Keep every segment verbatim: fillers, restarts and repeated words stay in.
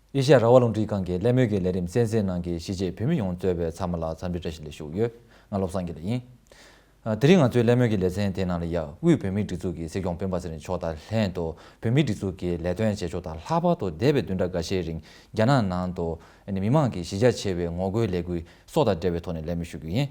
ཨེ་ཤ་ཡ་རང་དབང་རླུང་འཕྲིན་ཁང་གི་གླེང་མོལ་གྱི་ལས་རིམ་གསན་གཟིགས་གནང་མཁན་གཞིས་བྱེས་བོད་མི་ཡོངས་གཙོས་པའི་ཚང་མ་ལ་འཚམས་འདྲི་བཀྲ་ཤིས་བདེ་ལེགས་ཞུ་གི་ཡོད། ང་བློ་བཟང་དགེ་ལེགས་ཡིན། ཨ། དེ་རིང་ང་ཚོའི་གླེང་མོལ་གྱི་ལེ་ཚན་དེའི་ནང་ལ་ཡ་དབུས་བོད་མིའི་སྒྲིག་འཛུགས་ཀྱི་སྲིད་སྐྱོང་སྤེན་པ་ཚེ་རིང་མཆོག་དང་ལྷན་དུ་བོད་མིའི་སྒྲིག་འཛུགས་ཀྱི་ལས་དོན་བྱེད་ཕྱོགས་དང་ལྷག་པར་དུ་འདས་པའི་བདུན་ཕྲག་འགའ་ཤས་རིང་རྒྱ་ནག་ནང་དུ་ཨ་ནི་མི་མང་གི་གཞི་རྒྱ་ཆེ་བའི་ངོ་རྒོལ་ལས་འགུལ་སོགས་དང་འབྲེལ་བའི་ཐོག་ནས་གླེང་མོལ་ཞུ་རྒྱུ་ཡིན།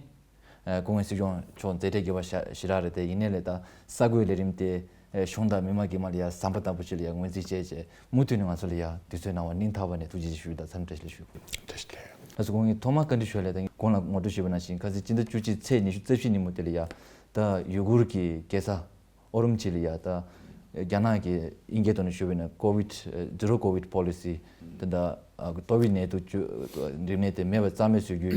ཨ། སྐུ་ངོ་སྲིད་སྐྱོང་མཆོག་མཛད་བྲེལ་རྒྱས་པ་ཞེ་དྲག་རེད་དེ། ཡིན་ནའི་ལས་ད་གསར་འགོད་ལས་རིམ་དེ་གཞུང་དང་མི་མང་གི་མ་ལ་ཡ་བཟང་པོ་ལྟ་བུ་ཅིག་ལ་ཡ་ངོས་འཛིན་བྱས་རྗེས་མུ་མཐུད་ནས་ང་ཚོ་ལ་ཡ་དུས་ཚོད་གནང་བ་སྙིང་ཐག་པ་ནས་ཐུགས་རྗེ་ཆེ་ཞུ་དང་འཚམས་འདྲི་བཀྲ་ཤིས་བདེ་ལེགས་ཞུ་དགོས། བཀྲ་ཤིས་བདེ་ལེགས། ད་སོ་སྐུ་ངོ་ཐོག་མར་བཀའ་འདྲི་ཞུ་ཡ་ལ་ད་གོང་ལ་ངོ་སྤྲོད་ཞུས་པ་ནང་བཞིན་ཁ་སང་སྤྱི་ཟླ་བཅུ་གཅིག་ཚེས་ཉི་ཤུ་རྩ་བཞི་ཉིན་མོ་དེ་ལ་ཡ་ད་ཡུ་གུར་གྱི་རྒྱལ་ས་ཨོ་རུམ་ཆི་ལ་ཡ་ད་རྒྱ་ནག་གི་དབྱིན་སྐད་ཐོག་ནས་ཞུས་པ་ཡིན་ན་ཀོ་ཝིད་ཛི་རོ་ཀོ་ཝིད་པོ་ལི་སི་དེ་འདྲ་ཏོག་དབྱིབས་ནད་དུག་རིམས་ནད་དེ་མེད་པ་རྩ་མེད་བཟོ་རྒྱུ་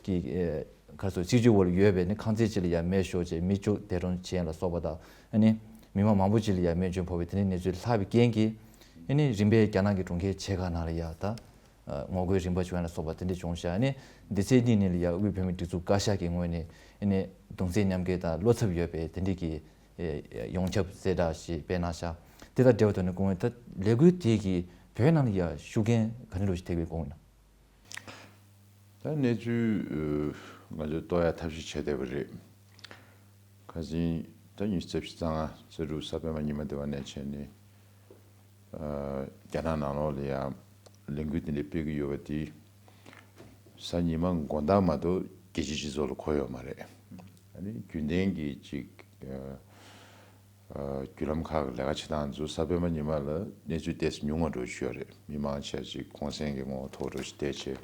གི་ག་རེ་ཟེར་སྲིད་ཇུས་འོག་ལ་ཡོད་པའི་ནི་ཁང་ཚན་ཅིག་ལ་ཡ་མེ་ཤོར་བྱས་མི་བཅུ་འདས་གྲོངས་ཕྱིན་ལ་སོགས་པ་དང་། ཨ་ནི་མི་མང་མང་པོ་ཅིག་ལ་ཡ་རྨས་སྐྱོན་ཕོག་པའི་དེ་འདྲའི་གནས་ཚུལ་ལྷག་པའི་རྐྱེན་གྱིས། ཨ་ནི་རིམ་པས་རྒྱ་ནག་གི་གྲོང་ཁྱེར་ཆེ་ཁག་ནང་ལ་ཡ་ད་ངོ་རྒོལ་རིམ་པ་བྱུང་ཡ་ལ་སོགས་པ་དེ་འདྲ་བྱུང་ཤག་ཨ་ནི་འདི་ཚེས་གཉིས་ཉིན་ལ་ཡ་དབུས་བོད་མིའི་སྒྲིག་འཛུགས་བཀའ་ཤག་གི་ངོས་ནས་ཨ་ནི་གདུང་སེམས་མཉམ་སྐྱེད་དང་བློ་འཚབ་ཡོད་པའི་དེ་འདྲའི་གི་ཡོངས་ཁྱབ་གསལ་བསྒྲགས་ཤིག་སྤེལ་གནང་ཤག་དེ་དང་འབྲེལ་བའི་ཐོག་ནས་སྐུ་ངོས་ད་ལས་འགུལ་དེ་གིས་བོད་ནང་ལ་ཡ་ཤུགས་རྐྱེན་ག་འདྲ་ཞིག་ཐེབས་པའི་དགོངས་ཡོད་ན། ད་གནས་ཚུལ་ང་ཚོས་རྟོགས་ཡ་ཐབས་ཤེས་བྱས་བསྡད་པ་རེད། ཁ་སང་ད་ཉི་ཤུ་རྩ་བཞི་རྩ་ལྔ་རྩ་དྲུག་གཟའ་སྤེན་པ་ཉི་མ་དེ་བ་ནས་བྱས་ནས་རྒྱ་ནག་ནང་ལོགས་ལ་ཡ་ལས་འགུལ་དེ་འདྲ་སྤེལ་གྱི་ཡོད་པ་དེ་གཟའ་ཉི་མ་དགོང་དག་མ་གཏོགས་རྒྱལ་སྤྱིའི་སྤྱི་ཚོགས་ལ་གོ་ཡོད་མ་རེད། ཨ་ནི་རྒྱུན་ལྡན་གྱི་ཅིག་བརྒྱུད་ལམ་ཁག་གི་ལས་ཀ་བྱེད་སྟངས་ཚོ་གཟའ་སྤེན་པ་ཉི་མ་ལ་གནས་ཚུལ་ཏོག་ཙམ་ཉུང་བ་འདྲ་ཞིག་ཡོད་རེད། མི་མང་ཆེ་ཅིག་གུང་སེང་གི་ངོ་ཐོག་འདྲ་ཞིག་བལྟས་བྱས།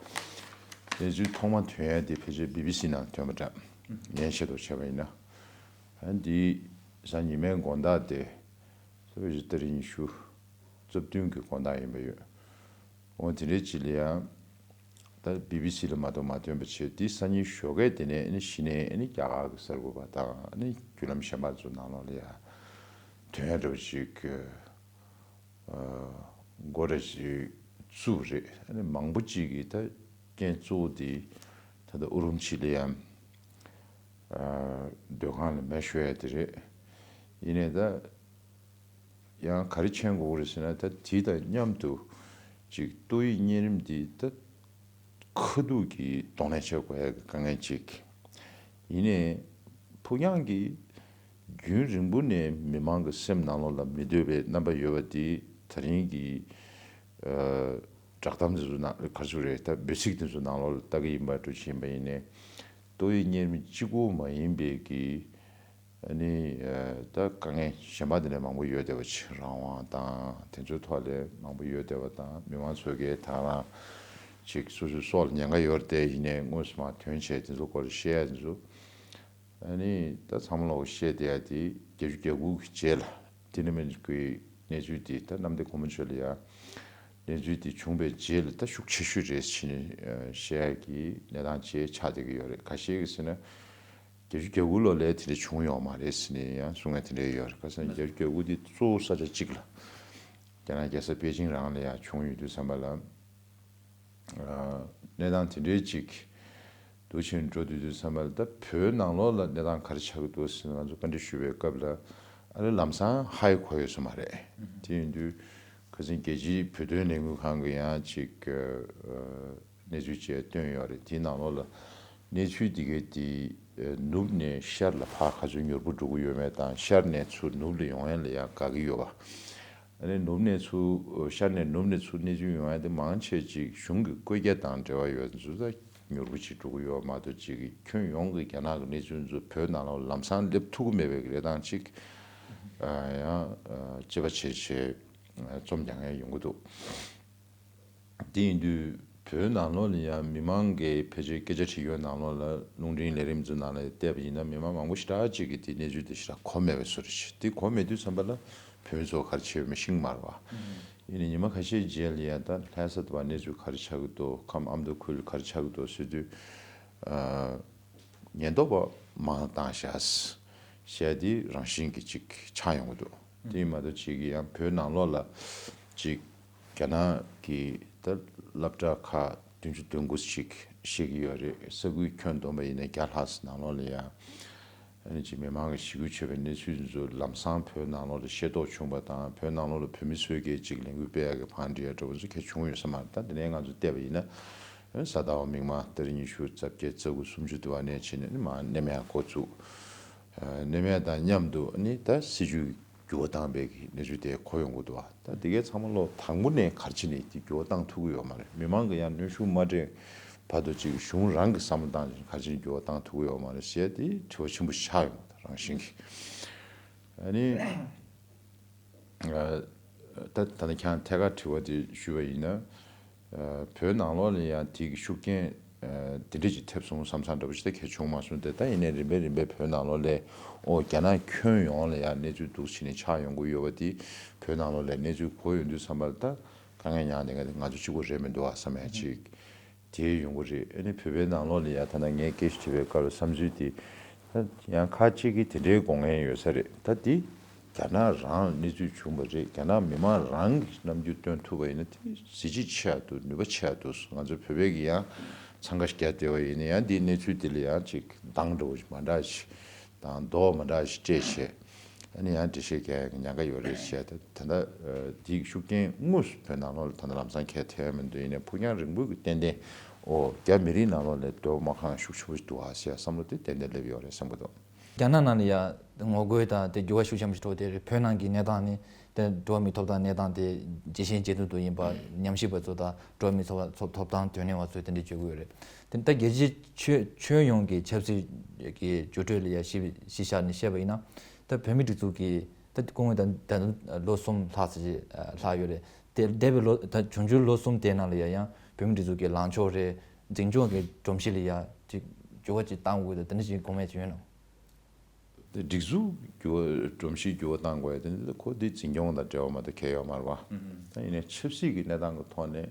གནས་ཚུལ་ཐོག་མ་ཐོན་ཡ་དེ་ཕལ་ཆེར་བི་བི་སི་ནང་ཐོན་པ་འདྲ། ངས་ཤེས་རྟོགས་བྱས་པ་ཡིན་ན། ཨ་འདི་གཟའ་ཉི་མའི་དགོང་དག་དེ་ཕལ་ཆེར་ཏ་རིག་ཉི་ཤུ་རྩ་བདུན་གྱི་དགོང་དག་ཡིན་པ་ཡོད། འོ་དེ་འདྲའི་ཅིག་ལ་ཡང་། ད་བི་བི་སི་ལ་མ་གཏོགས་མ་ཐོན་པ་བྱས། དེ་སང་ཉིན་ཞོགས་ཀས་དེ་ནས་ཨ་ནི་གཞི་ནས་ཨ་ནི་རྒྱ་གར་གྱི་གསར་འགོད་པ་དང་ཨ་ནི་བརྒྱུད་ལམ་གཞན་པ་ཚོ་ནང་ལོགས་ལ་ཡ་ཐོན་ཡ་འདྲ་བོ་ཞིག་གི་འགོ་འདྲ་ཞིག་བཙུགས་རེད། ཨ་ནི་མང་པོ་ཅིག་གིས་ད་རྐྱེན་གཙོ་བོ་དེ་ད་ལྟ་ཨུ་རུམ་ཆི་ལ་ཡ་སྡོད་ཁང་ལ་མེ་ཤོར་ཡ་དེ་རེད། ཡིན་ནའི་ད། ཡང་ག་རེ་མཁྱེན་དགོས་ཀྱི་རེད་ཟེར་ན། ད་དེ་དང་མཉམ་དུ་ཅིག་ཏོག་དབྱིབས་གཉན་རིམས་འདི་ད་ཁ་ཐུག་གི་གདོང་ལེན་བྱེད་དགོས་ཡ་གི་དཀའ་ངལ་ཅིག་ཡིན་ནའི། ཕུགས་རྒྱང་གི་རྒྱུན་རིང་པོ་ནས་མི་མང་གི་སེམས་ནང་ལོགས་ལ་མི་འདོད་པའི་རྣམ་པ་ཡོད་པ་འདི་ད་རིང་གི་ཨ་བསྒྲགས་གཏམ་འདི་ཚོ་ནང་ག་རེ་ཟེར་དགོས་རེད། ད་འབོད་ཚིག་འདི་ཚོ་ནང་ལོགས་ལ་ལྟ་གི་ཡིན་པ་འདྲ་ཅིག་ཡིན་པ་ཡིན་ནའི། ཏོག་དབྱིབས་གཉན་རིམས་གཅིག་པོ་མ་ཡིན་པའི་གི་ཨ་ནི་ཨ་ད་དཀའ་ངལ་གཞན་པ་དེ་འདྲ་མང་པོ་ཡོད་བསྡད་པ་ཅིག་རང་དབང་དང་དེ་ཚོའི་ཐོག་ལ་མང་པོ་ཡོད་བསྡད་པ་དང་། མི་མང་ཚོ་གིས་ད་རང་ཅིག་སོ་སོའི་སྲོག་ལ་ཉེན་ཁ་ཡོད་རེད་དེ། ཡིན་ནའི་དངོས་སུ་མར་ཐོན་བྱས་དེ་ཚོ་སྐོར་ལ་བཤད་ཡ་དེ་ཚོ། ཨ་ནི་ད་ཚང་མ་ལོག་བཤད་བསྡད་ཡ་དེ་བརྒྱད་ཅུ་གྱ་དགུ་གི་རྗེས་ལ་དེ་ནི་མིན་གྱི་གནས་ཚུལ་དེ་ད་གནམ་བདེ་སྒོ་མོ་ཆེ་ལ་ཡ་གནས་ཚུལ་དེ་བྱུང་བའི་རྗེས་ལ་ད་ཤུགས་ཆེ་ཤོས་རེད་ཟེར་ནས་བཤད་ཡ་གི་གནས་སྟངས་ཅིག་ཆགས་བསྡད་ཀྱི་ཡོད་རེད། ཁ་ཤས་ཀྱིས་ཟེར་ན། བརྒྱད་ཅུ་གྱ་དགུ་ལོ་ལ་དེ་འདྲ་བྱུང་ཡོད་མ་རེད་ཟེར་ནས་ཡང་གསུང་ཡ་དེ་འདྲ་ཡོད་རེད། ཁ་སང་བརྒྱད་ཅུ་གྱ་དགུ་དེ་གཙོ་བོ་ས་ཆ་གཅིག་ལ་རྒྱ་ནག་རྒྱལ་ས་པེ་ཅིང་རང་ལ་ཡང་བྱུང་ཡོད་དུས་ཙམ་པ་ལ། ཨ་གནས་སྟངས་དེ་འདྲའི་ཅིག་འདུ་ཕྱིན་འགྲོ་དུས་དུས་ཙམ་པ་ལ། ད་བོད་ནང་ལོགས་ལ་གནས་སྟངས་ག་རེ་ཆགས་ཀྱི་འདུག་ཟེར་ནས་ང་ཚོ་བཀའ་འདྲི་ཞུ་བའི་སྐབས་ལ། ཨ་ནི་ལམ་སང་ཧ་ཡང་གོ་ཡོད་ས་མ་རེད། དེ་ཡིན་དུས་ཁ་སང་རྒྱལ་སྤྱིའི་བོད་དོན་ལས་འགུལ་ཁང་གི་ཡང་ཅིག་ཨ། གནས་ཚུལ་བཅས་བཏོན་ཡོད་རེད། དེའི་ནང་ལོགས་ལ་གནས་ཚུལ་འདི་གའི་དེ་ནུབ་ནས་ཤར་ལ་ཕར་ག་ཚོད་མྱུར་པོ་འགྲོ་གི་ཡོད་མེད་དང་། ཤར་ནས་ཚུར་ནུབ་ལ་ཡོང་ཡ་ལ་ཡང་དགའ་གི་ཡོད་པ། ཨ་ནི་ནུབ་ནས་ཚུར་ཤར་ནས་ནུབ་ནས་ཚུར་གནས་ཚུལ་ཡོང་ཡ་དེ་མང་ཆེ་ཅིག་གཞུང་གི་བཀོད་རྒྱ་དང་འབྲེལ་བ་ཡོད་ཚུལ་ད་མྱུར་པོ་ཅིག་འགྲོ་གི་ཡོད་མ་གཏོགས། ཅིག་གི་ཁྱོན་ཡོངས་ཀྱི་རྒྱ་ནག་གི་གནས་ཚུལ་ཚོ་བོད་ནང་ལོགས་ལམ་སང་སླེབས་ཐུབ་ཀྱི་མེད་པའི་གནས་སྟངས་ཅིག་ཡང་དཔྱད་པ་བྱས་བྱས་རྩོམ་རྒྱག་མཁན་ཡོང་གི་འདུག་དེ་ཡིན་དུས་བོད་ནང་ལོགས་ལ་ཡང་མི་མང་གིས་ཕལ་ཆེར་སྐད་ཆ་དྲི་ཡོད་ནང་ལོགས་ལ་རླུང་འཕྲིན་ལས་རིམ་ཚོའི་ནང་ལ་བལྟས་པ་ཡིན་ན། མི་མང་མང་པོ་ཞེ་དྲག་ཅིག་གིས་དེ་གནས་ཚུལ་དེ་ཞེ་དྲག་གོ་མེད་པའི་བཟོ་འདྲ་ཅིག་དེ་གོ་མེད་དུས་ཙམ་པ་ལ་བོད་མི་ཚོ་ག་རེ་བྱས་ཡོད་མེད་ཤེས་ཀྱི་མ་རེད་བ། ཡིན་ནའི་ཉི་མ་ཁ་ཤས་རྗེས་ལ་ཡང་ད་ལྷ་ས་དུ་བ་གནས་ཚུལ་ག་རེ་ཆགས་ཀྱི་འདུག་ཁམས་ཨ་མདོ་ཁུལ་ག་རེ་ཆགས་ཀྱི་འདུག་ཟེར་དུས། ཨ། ཉེན་རྟོག་པ་མང་བཏང་ཤག་ཟེར་ཡ་དེ་རང་བཞིན་གྱིས་ཅིག་ཆགས་ཡོང་གི་འདུག་དེ་ཡིན་མ་གཏོགས་ཅིག་ཡང་བོད་ནང་ལོགས་ལ་ཅིག་རྒྱ་ནག་གི་ད་སློབ་གྲྭ་ཁག་བདུན་ཅུ་དོན་དགུ་ཅིག་བཤད་ཀྱི་ཡོད་རེད། ས་ཁུལ་ཁྱོན་བསྡོམས་པ་ཡིན་ན་བརྒྱ་ལྷག་ཙམ་ནང་ལོགས་ལ་ཡང་ ཨ་ནི་ཅིག་མི་མང་གིས་ཞི་རྒོལ་བྱས་པའི་གནས་ཚུལ་ཚོ་ལམ་སང་བོད་ནང་ལོགས་ལ་ཤེས་རྟོགས་བྱུང་བ་དང་། བོད་ནང་ལོགས་ལ་བོད་མི་ཚོས་ཀྱིས་ཅིག་ལས་འགུལ་སྤེལ་ཡག་གི་བང་སྒྲིག་ཡག་འདྲ་བོ་ཚོ་གང་བྱུང་ཡོད་ས་མ་རེད། ད་དེ་ནས་ང་ཚོ་བལྟས་པ་ཡིན་ན། གཟའ་ཟླ་བ་མིག་དམར་ཏ་རིག་ཉི་ཤུ་རྩ་བརྒྱད་རྩ་དགུ་སུམ་ཅུ་དུ་བ་ནས་བྱས་ནས་ནི་མར་མནན་མེད་འགོ་བཙུགས། མནན་མེད་དང་མཉམ་དུ་ནི་ད་སྲིད་ཇུས་འགྱུར་བ་བཏང་པའི་གི་གནས་ཚུལ་དེ་གོ་ཡོང་གི་འདུག་བ། ད་དེ་གའི་ཚང་མ་ལོ་དང་པོ་ནས་ག་རེ་བྱས་ནས་དེ་འགྱུར་བ་བཏང་ཐུབ་ཀྱི་ཡོད་མ་རེད། མི་མང་གི་ཡང་གནོན་ཤུགས་མ་སྤྲད་བར་དུ་ཅིག་གཞུང་རང་གི་བསམ་བློ་བཏང་ཅིང་ག་རེ་བྱས་ནས་འགྱུར་བ་བཏང་ཐུབ་ཀྱི་ཡོད་མ་རེད་ཟེར་དེ་དྲི་བ་ཆེན་པོ་ཆགས་ཡོང་བ་རང་བཞིན་གྱིས། ཨ་ནི། ད་ད་ནི་ཁྱང་ཐད་ཀར་དྲི་བ་དེ་ཞུས་པ་ཡིན་ན། བོད་ནང་ལོགས་ལ་ཡང་དེ་གི་ཤུགས་རྐྱེན་དེ་འདྲ་ཅིག་ཐེབས་སོང་བསམ་བསམ་འདྲ་པོ་ཞིག་ད་གལ་བྱུང་མ་སོང་སྟེ། ད་ཡིན་ནའི་རིམ་པས་རིམ་པས་བོད་ནང་ལོགས་ལ་ཨོ་རྒྱ་ནག་ཁྱོན་ཡོངས་ལ་ཡང་གནས་ཚུལ་འདུག་བྱས་ནས་ཆགས་ཡོང་གི་ཡོད་པ་དེ་བོད་ནང་ལོགས་ལ་གནས་ཚུལ་གོ་ཡོང་དུས་ཙམ་པ་ལ་ད་དཀའ་ངལ་མྱངས་ནས་ང་ཚོ་གཅིག་པོ་རེད་མི་འདུག་ཨ་བསམ་ཡ་ཅིག་དེ་ཡོང་གི་རེད། ཨ་ནི་བོད་པའི་ནང་ལོགས་ལ་ཡ་ད་ལྟ་ངས་སྐད་ཆ་དྲིས་པའི་སྐབས་ལ་བསམ་ཚུལ་དེ། ད་ཡང་ཁ་ཅིག་གིས་དེ་འདྲའི་དགོངས་མཁན་ཡོད་ས་རེད། ད་འདི་རྒྱ་ནག་རང་གནས་ཚུལ་བྱུང་བ་རེད། རྒྱ་ནག་མི་མང་རང་གིས་རྣམ་འགྱུར་སྟོན་ཐུབ་པ་ཡིན་ན་དེ་གཟི་བརྗིད་ཆེ་ཡ་འདུག་ནུས་པ་ཆེ་ཡ་འདུག་ང་ཚོ་བོད་པའི་གི་ཡང་འཚང་ཁ་རྒྱག་བསྡད་པ་ཡིན་ན་ཡང་འདིའི་གནས་ཚུལ་དེ་ལ་ཡང་ཅིག་འདང་འདྲ་བོ་ཞིག་མ་འདྲ་ཞིག་དང་མདོག་མ་འདྲ་ཞིག་སྤྲད་བྱས། ཨ་ནི་ཡང་འགྲེལ་བཤད་རྒྱག་ཡག་གི་ཉེན་ཁ་ཡོད་རེད་ཟེར། ད་ད་ལྟ་དེའི་ཤུགས་རྐྱེན་དངོས་སུ་བོད་ནང་ལོགས་ལ་ད་ལྟ་ལམ་སང་ག་ཐེབས་མི་འདུག་ཡིན་ནའི་ཕུགས་རྒྱང་རིང་པོའི་གི་ཏན་ཏན་ཨོ་རྒྱ་མི་རིགས་ནང་ལོགས་ལ་འགྲོ་མ་ཁང་ཤུགས་ཆེན་པོ་ཞིག་འདུག་ཨ་ཟེར་བསམ་བློ་དེ་ཏན་ཏན་སླེབས་ཡོད་རེད་བསམ་གི་འདུག་རྒྱ་ནག་ནང་ལ་ཡ་ངོ་རྒོལ་དང་དེ་འགྱུར་བ་ཤུགས་ཆེན་པོ་ཞིག་འགྲོ་དེ་རེད། བོད་ནང་གི་གནས་སྟངས་ནི་དེ་འགྲོ་བ་མིའི་ཐོབ་ཐང་གནས་སྟངས་དེ་ཇེ་ཞན་ཇེ་སྡུག་ཏུ་ཡིན་པ་ཉམས་ཞིབ་པ་ཚོ་དང་འགྲོ་བ་མིའི་ཐོབ་ཐོབ་ཐང་དོན་གཉེར་བ་ཚོས་དེ་འདྲ་བརྗོད་ཀྱི་ཡོད་རེད། དེ་ད་རྒྱལ་སྤྱིའི་ཁྱོན་ཁྱོན་ཡོངས་ཀྱི་ཆབ་སྲིད་ཀྱི་འགྱུར་འགྲོས་ལ་ཡ་གཞི་གཞི་བཞག་ནས་བཤད་པ་ཡིན་ན། ད་བོད་མིའི་སྒྲིག་འཛུགས་ཀྱི་ད་སྐུ་ངོ་ད་ད་ལོ་གསུམ་ལྷག་ཙམ་ཅིག་ལྷག་ཡོད་རེད། དེ་འདས་པའི་ལོ་ད་འབྱུང་འགྱུར་ལོ་གསུམ་དེའི་ནང་ལ་ཡ་ཡང་བོད་མིའི་སྒྲིག་འཛུགས་ཀྱི་ལངས་ཕྱོགས་རེད། འཛིན་སྐྱོང་གི་སྒྲོམ་གཞི་ལ་ཡ་ཅིག་འགྱུར་བ་ཅིག་བཏང་དགོས་ད་དེ་འདྲ་ཞིག་དགོངས་པ་ཅིག་ཡོད་ན། དེ་སྒྲིག་འཛུགས་འགྱུར་བ་སྒྲོམ་གཞི་འགྱུར་བ་བཏང་དགོས་ཡ་དེ་འདི་ཁོ་འདི་འཛིན་སྐྱོང་དང་འབྲེལ་བ་མ་གཏོགས་གལ་ཡོད་མ་རེད་བ། ད་ཡིན་ནའི་ཆབ་སྲིད་ཀྱི་གནས་སྟངས་ཀྱི་ཐོག་ནས་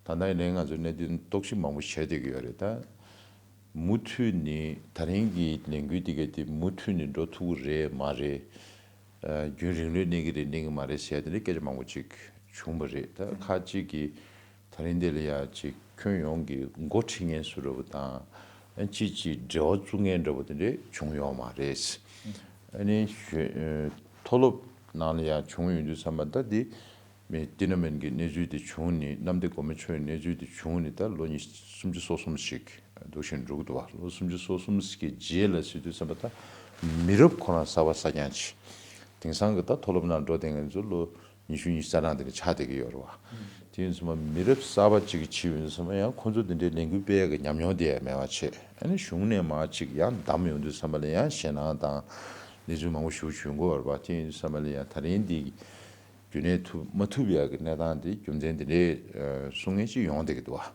ད་ལྟ་ཡིན་ནའི་ང་ཚོའི་གནད་དོན་རྟོག་ཞིབ་མང་པོ་བྱས་བསྡད་ཀྱི་ཡོད་རེད་ད། མུ་མཐུད་ནས་ད་རིང་གི་ལས་འགུལ་འདི་ག་དེ་མུ་མཐུད་ནས་འགྲོ་ཐུབ་ཀྱི་རེད་མ་རེད། ཨ་རྒྱུན་རིང་ལོས་གནས་ཀྱི་རེད་གནས་ཀྱི་མ་རེད་ཟེར་དེ་འདྲའི་སྐད་ཆ་མང་པོ་ཅིག་བྱུང་བ་རེད། ད་ཁ་ཅིག་གིས་ད་རིང་འདི་ལ་ཡ་ཅིག་ཁྱོན་ཡོངས་ཀྱི་འགོ་ཁྲིད་མཁན་བཟོ་འདྲ་བོ་དང་། ཨ་ཅིག་ཅིག་འབྲེལ་བ་བཙུགས་མཁན་འདྲ་བོ་དེ་འདྲས་བྱུང་ཡོད་མ་རེད། ཨ་ནི་གཞོན་ཨ་མཐོ་སློབ་ནང་ལ་ཡང་བྱུང་ཡོང་དུས་ཙམ་པ་ད་འདི་མི་ཏི་ན་མེན་གྱི་གནས་ཚུལ་དེ་བྱུང་ནི་གནམ་བདེ་སྒོ་མོ་ཆེའི་གནས་ཚུལ་དེ་བྱུང་ནི་ད་ལོ་ཉི་ཤུ་སུམ་ཅུ་སོ་གསུམ་ཞིག་འདུག་བཞིན་འགྲོ་གི་འདུག་བ། ལོ་སུམ་ཅུ་སོ་གསུམ་ཞིག་གི་རྗེས་ལ་ཟེར་དུས་ཙམ་པ་ད་མི་རབས་ཁོ་རང་གསར་པ་གསར་རྐྱང་ཅིག་དེང་སང་གི་ད་མཐོ་སློབ་ནང་འགྲོ་བསྡད་མཁན་ཚོ་ལོ་ཉི་ཤུ་ཉི་ཤུ་རྩ་གྲངས་དེ་འདྲ་ཆགས་བསྡད་ཀྱི་ཡོད་རེད་བ། དེ་ཡིན་ཙང་མི་རབས་གསར་པ་ཅིག་གིས་བྱས་ཡོང་དུས་ཙམ་པ་ཡང་ཁོ་ཚོ་དེ་འདྲའི་ལས་འགུལ་སྤེལ་ཡག་གི་ཉམས་མྱོང་དེ་ཡང་མེད་པ་བྱས། ཨ་ནི་གཞུང་ནས་མར་ཅིག་ཡང་བདམས་ཡོང་དུས་ཙམ་པ་ལ་ཡང་ཞེད་སྣང་དང་གནས་ཚུལ་མང་པོ་ཞིག་བྱུང་གི་ཡོད་རེད་བ། དེ་ཡིན་དུས་ཙམ་པ་ལ་ཡང་ད་རིང་འདི་རྒྱུན་གནས་ཐུབ་མ་ཐུབ་ཡག་གི་གནས་སྟངས་དེ་རྒྱུ་མཚན་དེ་འདྲའི་གསུང་མཁན་ཅིག་ཡོང་བསྡད་ཀྱི་འདུག་བ།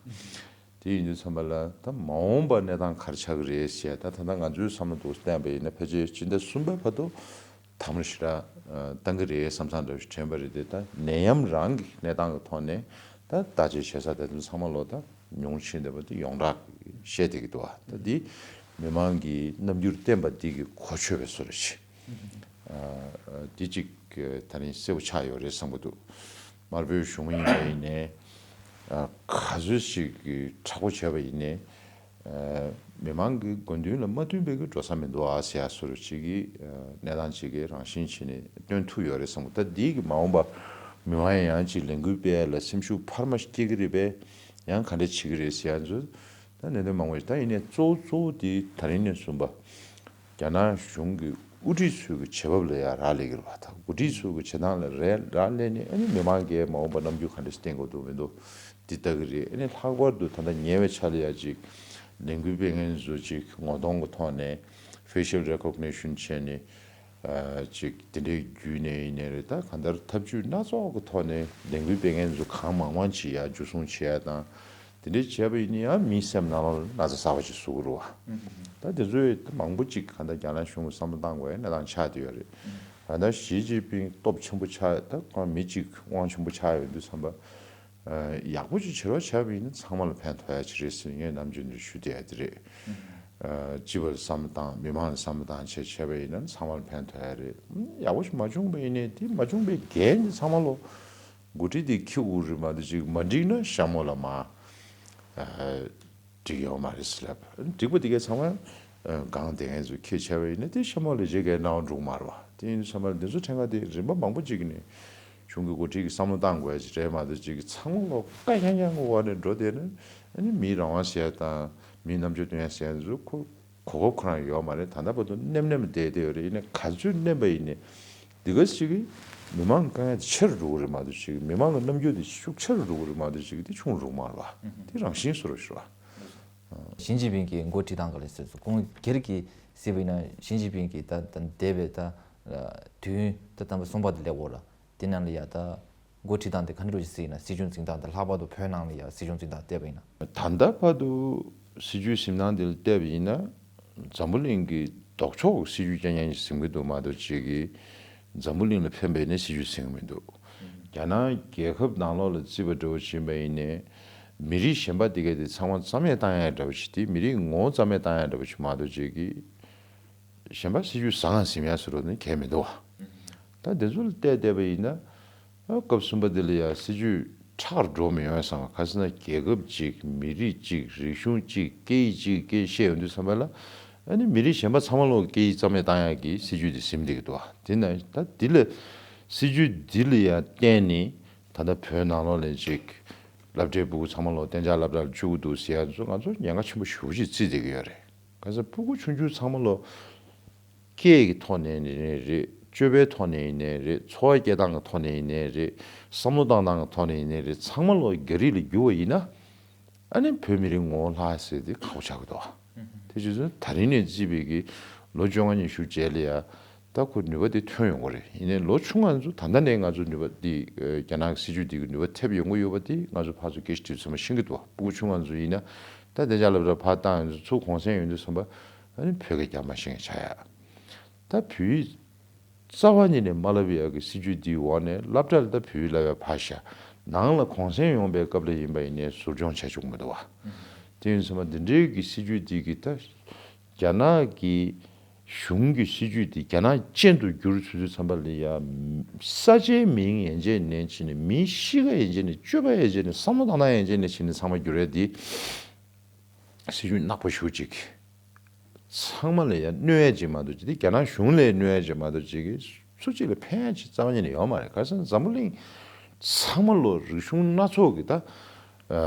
དེ་ཡིན་དུས་ཙམ་པ་ལ་ད་མ་འོངས་པ་གནས་སྟངས་ག་རེ་ཆགས་ཀྱི་རེད་ཟེར་ད་ད་ལྟ་ང་ཚོའི་བསམ་བློ་འདུག་བསྟན་པ་ཡིན་ན་ཕལ་ཆེར་སྤྱི་ཟླ་གསུམ་པའི་བར་དུ་དམ་རུ་ཞེ་དྲག་བཏང་གི་རེད་བསམ་བསམ་འདྲ་ཞིག་དྲན་པ་རེད་དེ། ད་ནད་ཡམས་རང་གི་གནས་སྟངས་ཀྱི་ཐོག་ནས་ད་བརྟག་དཔྱད་བྱེད་ས་དེ་ཚོ་ཚང་མ་ལོ་ད་ཉུང་ཕྱིན་བསྡད་པ་དེ་ཡོངས་གྲགས་བཤད་བསྡད་ཀྱི་འདུག་བ། ད་འདི་མི་མང་གིས་རྣམ་འགྱུར་བསྟན་པ་འདི་གི་གོ་ཆོད་པའི་བཟོ་འདྲ་ཞིག་འདི་གཅིག་ད་རིང་གསལ་པོ་ཆགས་ཡོད་རེད་བསམ་གྱི་འདུག་དམར་པོའི་གཞུང་ཡིན་པ་ཡིན་ནའི་ག་ཚོད་ཅིག་གི་མཁྲེགས་པོ་བྱས་པ་ཡིན་ནའི། མི་མང་གི་དགོས་འདུན་ལ་མ་མཐུན་པའི་གི་འགྲོ་ས་མི་འདུག་ཨ་ཟེར་ཡ་བཟོ་འདྲ་ཅིག་གི་གནས་སྟངས་ཅིག་གི་རང་བཞིན་བྱས་ནས་སྟོན་ཐུབ་ཡོད་རེད་བསམ་གི། ད་འདི་གི་མ་འོངས་པ་མི་མང་ཡང་ཅིག་ལས་འགུལ་སྤེལ་ཡ་ལ་སེམས་ཤུགས་འཕར་མ་སྐྱེ་གི་རེད་པས། ཡང་ག་འདྲ་བྱེད་ཀྱི་རེད་ཟེར་ཡ་ཚོ་ད་གནད་དོན་མང་པོ་ཡོད། ད་ཡིན་ནའི་གཙོ་བོ་གཙོ་བོ་དེ་ད་རིང་ནས་བཟུང་པ་རྒྱ་ནག་གཞུང་གི་དབུ་ཁྲིད་ཚོའི་གི་བྱེད་བབ་ལ་ཡང་རག་ལས་ཀྱི་རེད་བ། ད་འགོ་ཁྲིད་ཚོའི་གི་བྱེད་སྟངས་ལ་རག་ལས་ནས་ཨ་ནི་མི་མང་གིས་མ་འོངས་པ་རྣམ་འགྱུར་ག་འདྲ་བསྟན་དགོས་འདུག་མི་འདུག་འདི་ལྟ་གི་རེད། ཨ་ནི་ལྷག་པར་དུ་ད་ལྟ་ཉེ་བའི་ཆར་ལ་ཡ་ཅིག་ལས་འགུལ་སྤེལ་མཁན་ཚོ་ཅིག་ངོ་གདོང་གི་ཐོག་ནས་facial recognition་བྱས་ནས་ཨ་ཅིག་དེ་འདྲའི་བརྒྱུད་ནས་ཡིན་ནའི་རེད། ད་གང་ལྟར་ཐབས་ཇུས་སྣ་ཚོགས་ཀྱི་ཐོག་ནས་ལས་འགུལ་སྤེལ་མཁན་ཚོ་གང་མང་མང་ཅིག་ཡ་འཇུ་བཟུང་བྱེད་ཡ་དང་། དེ་འདྲའི་བྱས་པ་ཡིན་ན་ཡང་མིའི་སེམས་ནང་ལོགས་ལ་ན་ཚ་གསར་པ་ཅིག་བཟོ་གི་རེད་བ། ད་དེ་ཚོས་ད་མང་པོ་ཅིག་གང་ལྟར་རྒྱ་ནག་གཞུང་གིས་བསམ་བློ་བཏང་དགོས་ཡ་གནས་སྟངས་ཆགས་བསྡད་ཡོད་རེད། ད་ལྟ་ཞི་ཅིན་ཕིང་སྟོབས་ཆེན་པོ་ཆགས། ད་ཁོང་མི་གཅིག་དབང་ཆེན་པོ་ཆགས་ཡོང་དུས་ཙམ་པ། ཡག་པོ་ཅིག་བྱེད་རོགས་བྱས་པ་ཡིན་ན་ཚང་མ་ལ་ཕན་ཐོགས་ཡ་ཅིག་རེད་ཟེར་ངས་ནམ་རྒྱུན་དུ་ཞུ་བསྡད་ཡ་དེ་རེད། སྤྱི་པ་ལ་བསམ་བློ་བཏང་། མི་མང་ལ་བསམ་བློ་བཏང་བྱས་བྱས་པ་ཡིན་ན་ཚང་མ་ལ་ཕན་ཐོགས་ཡ་རེད། ཡག་པོ་ཞིག་མ་བྱུང་པ་ཡིན་ནའི་དེ་མ་བྱུང་པའི་འགན་དེ་ཚང་མ་ལོ་འགོ་ཁྲིད་དེ་འཁྱེར་དགོས་རེད་མ་གཏོགས་ཅིག་མ་འགྲིག་ན་ཤ་མོ་ལ་མ་འགྲིག་ཡོད་མ་རེད་ཟེར་ལབ། འགྲིག་པ་དེ་གས་ཚང་མ་ ཨ་སྒང་དེ་ངས་ཚོ་ཁྱེད་བྱས་པ་ཡིན་ན་དེ་ཤ་མོ་ལས་བྱེད་མཁན་རྣ་བ་འགྲོ་གི་མ་རེད་བ། དེ་ཡིན་ཙང་མ་འདི་ཚོ་ཕྲན་ཁ་དེ་རིམ་པ་མང་པོ་ཅིག་ནས་གཞུང་གི་འགོ་ཁྲིད་ཀྱི་བསམ་བློ་བཏང་དགོས་ཡ་ཅིག་རེད་མ་གཏོགས་ཅིག་གི་ཚང་མ་ལོ་ཀ་ཡང་ཡང་གི་འོག་ནས་འགྲོ་བསྡད་ན་ཨ་ནི་མིའི་རང་དབང་ཟེར་ཡ་དང་མིའི་རྣམ་དཔྱོད་སྟོན་ཡ་ཟེར་ཡ་ཚོ་ཁོ་གོ་སྐབས་ཁོ་རང་ཡོད་མ་རེད། ད་ལྟ་བར་དུ་མནན་མནན་པ་བསྡད་བསྡད་ཡོད་རེད། ཡིན་ནའི་ག་ཚོད་མནན་པ་ཡིན་ནའི་འདི་ག་ཅིག་གི་མི་མང་གི་དཀའ་ངལ་དེ་ཆེ་རུ་འགྲོ་གི་རེད་མ་གཏོགས་ཅིག་མི་མང་གི་རྣམ་འགྱུར་དེ་ཤུགས་ཆེ་རུ་འགྲོ་གི་རེད་མ་གཏོགས་ཅིག་དེ་ཆུང་རུ་འགྲོ་གི་མ་རེད་བ། དེ་རང་བཞིན་བཟོ་འདྲ་ཞིག་རེད་བ། ཞིན་ཅིན་ཕིང་གིས་འགོ་ཁྲིད་སྟངས་ག་ལ་ཟེར་སོ། ཁོང་སྒེར་གྱིས་ཟེར་བ་ཡིན་ན་ཞིན་ཅིན་ཕིང་གིས་ད་ད་འདས་པའི་ད་དུས་ཡུན་ད་དམ་པ་གསུམ་པ་དེ་སླེབས་ཡོད་རེད། དེ་ནང་ལ་ཡ་ད་འགོ་ཁྲིད་སྟངས་དེ་ག་འདྲ་ཞིག་ཟེར་ཡིན་ན་སྲིད་བྱུས་འཛིན་སྟངས་དེ་ལྷག་པར་དུ་བོད་ནང་ལ་ཡ་སྲིད་བྱུས་འཛིན་སྟངས་བལྟས་པ་ཡིན་ན། ད་ལྟ་བར་དུ་སྲིད་བྱུས་འཛིན་སྟངས་དེ་ལ་བལྟས་པ་ཡིན་ན་འཛམ་བུ་གླིང་གི་ལྡོག་ཕྱོགས་ཀྱི་སྲིད་བྱུས་རྐྱང་རྐྱང་ཞིག་འཛིན་གྱི་འདུག་མ་གཏོགས་ཅིག་གིས་འཛམ་བུ་གླིང་ལ་ཕན་པའི་ནི་སྲིད་བྱུས་འཛིན་གྱི་མི་འདུག་རྒྱ་ནག་རྒྱལ་ཁབ་ནང་ལོགས་ལ་བརྩིས་པ་འདྲ་བོ་ཕྱིན་པ་ཡིན་ནའི་མི་རིགས་གཞན་པ་དེ་གས་དེ་ཚང་མ་རྩ་མེད་བཏང་ཡ་འདྲ་བོ་ཞིག་དེ་མི་རིགས་ངོ་བོ་རྩ་མེད་བཏང་ཡ་འདྲ་བོ་ཞིག་མ་གཏོགས་ཅིག་གིས་གཞན་པ་སྲིད་བྱུས་བཟང་ང་ཟིན་ཡ་ཟེར་རོ་ནི་གལ་མི་འདུག་བ། ད་དེ་ཚོ་ལ་བལྟས་བལྟས་པ་ཡིན་ན་ཨ་སྐབས་གསུམ་པ་དེ་ལ་ཡ་སྲིད་བྱུས་ཁྲག་འགྲོ་མི་ཡོང་ཡ་བསམ་པ། ག་ཟེར་ན་རྒྱལ་ཁབ་གཅིག་མི་རིགས་གཅིག་རིག་གཞུང་གཅིག་སྐད་ཡིག་གཅིག་སྐད་བཤད་ཡོང་དུས་ཙམ་པ་ལ་ཨ་ནི་མི་རིགས་གཞན་པ་ཚང་མ་ལོག་སྐད་ཡིག་རྩ་མེད་བཏང་ཡ་གི་སྲིད་བྱུས་དེ་ཟིན་བསྡད་ཀྱི་འདུག་བ། དེ་ན་ད་དེ་ལ་སྲིད་བྱུས་འདི་ལ་ཡ་བརྟེན་ནས་ད་ལྟ་བོད་ནང་ལོགས་ལ་ཅིག་སློབ་གྲྭའི་སྤུ་གུ་ཚང་མ་ལོ་གཏན་འཇགས་སློབ་གྲྭ་ལ་བཅུག་གི་འདུག་ཟེར་ཡ་ཚོ་ང་ཚོ་ཉེན་ཁ་ཆེན་པོ་ཞེ་པོ་ཅིག་བརྩིས་བསྡད་ཀྱི་ཡོད་རེད། ག་ས་སྤུ་གུ་ཆུང་ཆུང་ཚང་མ་ལོ་སྐད་ཀྱི་ཐོག་ནས་ཡིན་ནའི་རེད། སྤྱོད་པའི་ཐོག་ནས་ཡིན་ནའི་རེད། འཚོ་བ་སྐྱེལ་སྟངས་ཀྱི་ཐོག་ནས་ཡིན་ནའི་རེད། བསམ་བློ་བཏང་སྟངས་ཀྱི་ཐོག་ནས་ཡིན་ནའི་རེད། ཚང་མ་ལོ་རྒྱ་རིགས་ལ་བསྒྱུར་བ་ཡིན་ན་ཨ་ནི་བོད་མི་རིགས་ངོ་བོ་ལྷག་ཟེར་དེ་ཁག་པོ་ཆགས་ཀྱི་འདུག་དེ་བྱས་ཙང་ད་རིང་ནས་བརྩིས་པའི་གི་ལོ་བཅོ་ལྔ་ཉི་ཤུ་རྗེས་ལ་ཡ། ད་ཁོ་ནུས་པ་དེ་ཐོན་ཡོང་གི་རེད། ཡིན་ནའི་ལོ་ཆུང་བ་ཚོ་ད་ལྟ་ནས་ང་ཚོ་ནུས་པ་འདི་རྒྱ་ནག་གི་སྲིད་ཇུས་འདི་གི་ནུས་པ་ཐེབས་ཡོང་གི་ཡོད་པ་དེ་ང་ཚོ་ཕར་ཚུར་སྐད་ཆ་དྲིས་ཚོད་མ་ཤེས་ཀྱི་འདུག་སྤུ་གུ་ཆུང་བ་ཚོ་ཡིན་ན་ད་གཏན་འཇགས་སློབ་གྲྭ་ཕར་བཏང་ཡོང་དུས་ཚུར་གུང་སེང་ཡོང་དུས་ཙམ་པ་ཨ་ནི་བོད་སྐད་རྒྱག་མ་ཤེས་མཁན་ཆགས་ཡ། ད་བོད་ཡིག་རྩ་བ་ཉིད་ནས་མ་བསླབ་ཡ་གི་སྲིད་ཇུས་འདིའི་འོག་ནས་སློབ་གྲྭ་ལ་ད་བོད་ཡིག་བསླབ་ཡ་ཕར་བཞག་ནང་ལ་གུང་སེང་ཡོང་པའི་སྐབས་ལ་ཡིན་པ་ཡིན་ནའི་ཟུར་སྦྱོང་བྱས་བཅུག་མི་འདུག་བ། དེ་ཡིན་ཙང་མ་འདི་འདྲའི་གི་སྲིད་ཇུས་འདི་གི་ད་རྒྱ་ནག་གི་གཞུང་གི་སྲིད་ཇུས་དེ་རྒྱ་ནག་ཅན་དུ་བསྒྱུར་ཚུལ་དུ་བསམ་པ་ལ་ཡ། ས་ཆའི་མིང་ཡན་ཆད་ནས་བྱས་ནས་མིའི་གཤིས་ཀ་ཡན་ཆད་ནས་སྤྱོད་པ་ཡན་ཆད་ནས་བསམ་བློ་བཏང་སྟངས་ཡན་ཆད་ནས་བྱས་ནས་ཚང་མ་བསྒྱུར་ཡ་དེ་སྲིད་ཇུས་ནག་པོ་ཞེ་པོ་ཅིག་ཚང་མ་ལ་ཡ་གནོད་ཡ་ཅིག་མ་གཏོགས་ཅིག་དེ་རྒྱ་ནག་གཞུང་ལ་གནོད་ཡ་ཅིག་མ་གཏོགས་ཅིག་གི་སུ་གཅིག་ལ་ཕན་ཡ་ཅིག་རྩ་བ་ཉིད་ནས་ཡོད་མ་རེད། ག་རེ་ཟེར་ན་འཛམ་བུ་གླིང་ཚང་མ་ལོ་རིག་གཞུང་སྣ་ཚོགས་ཀྱི་ད།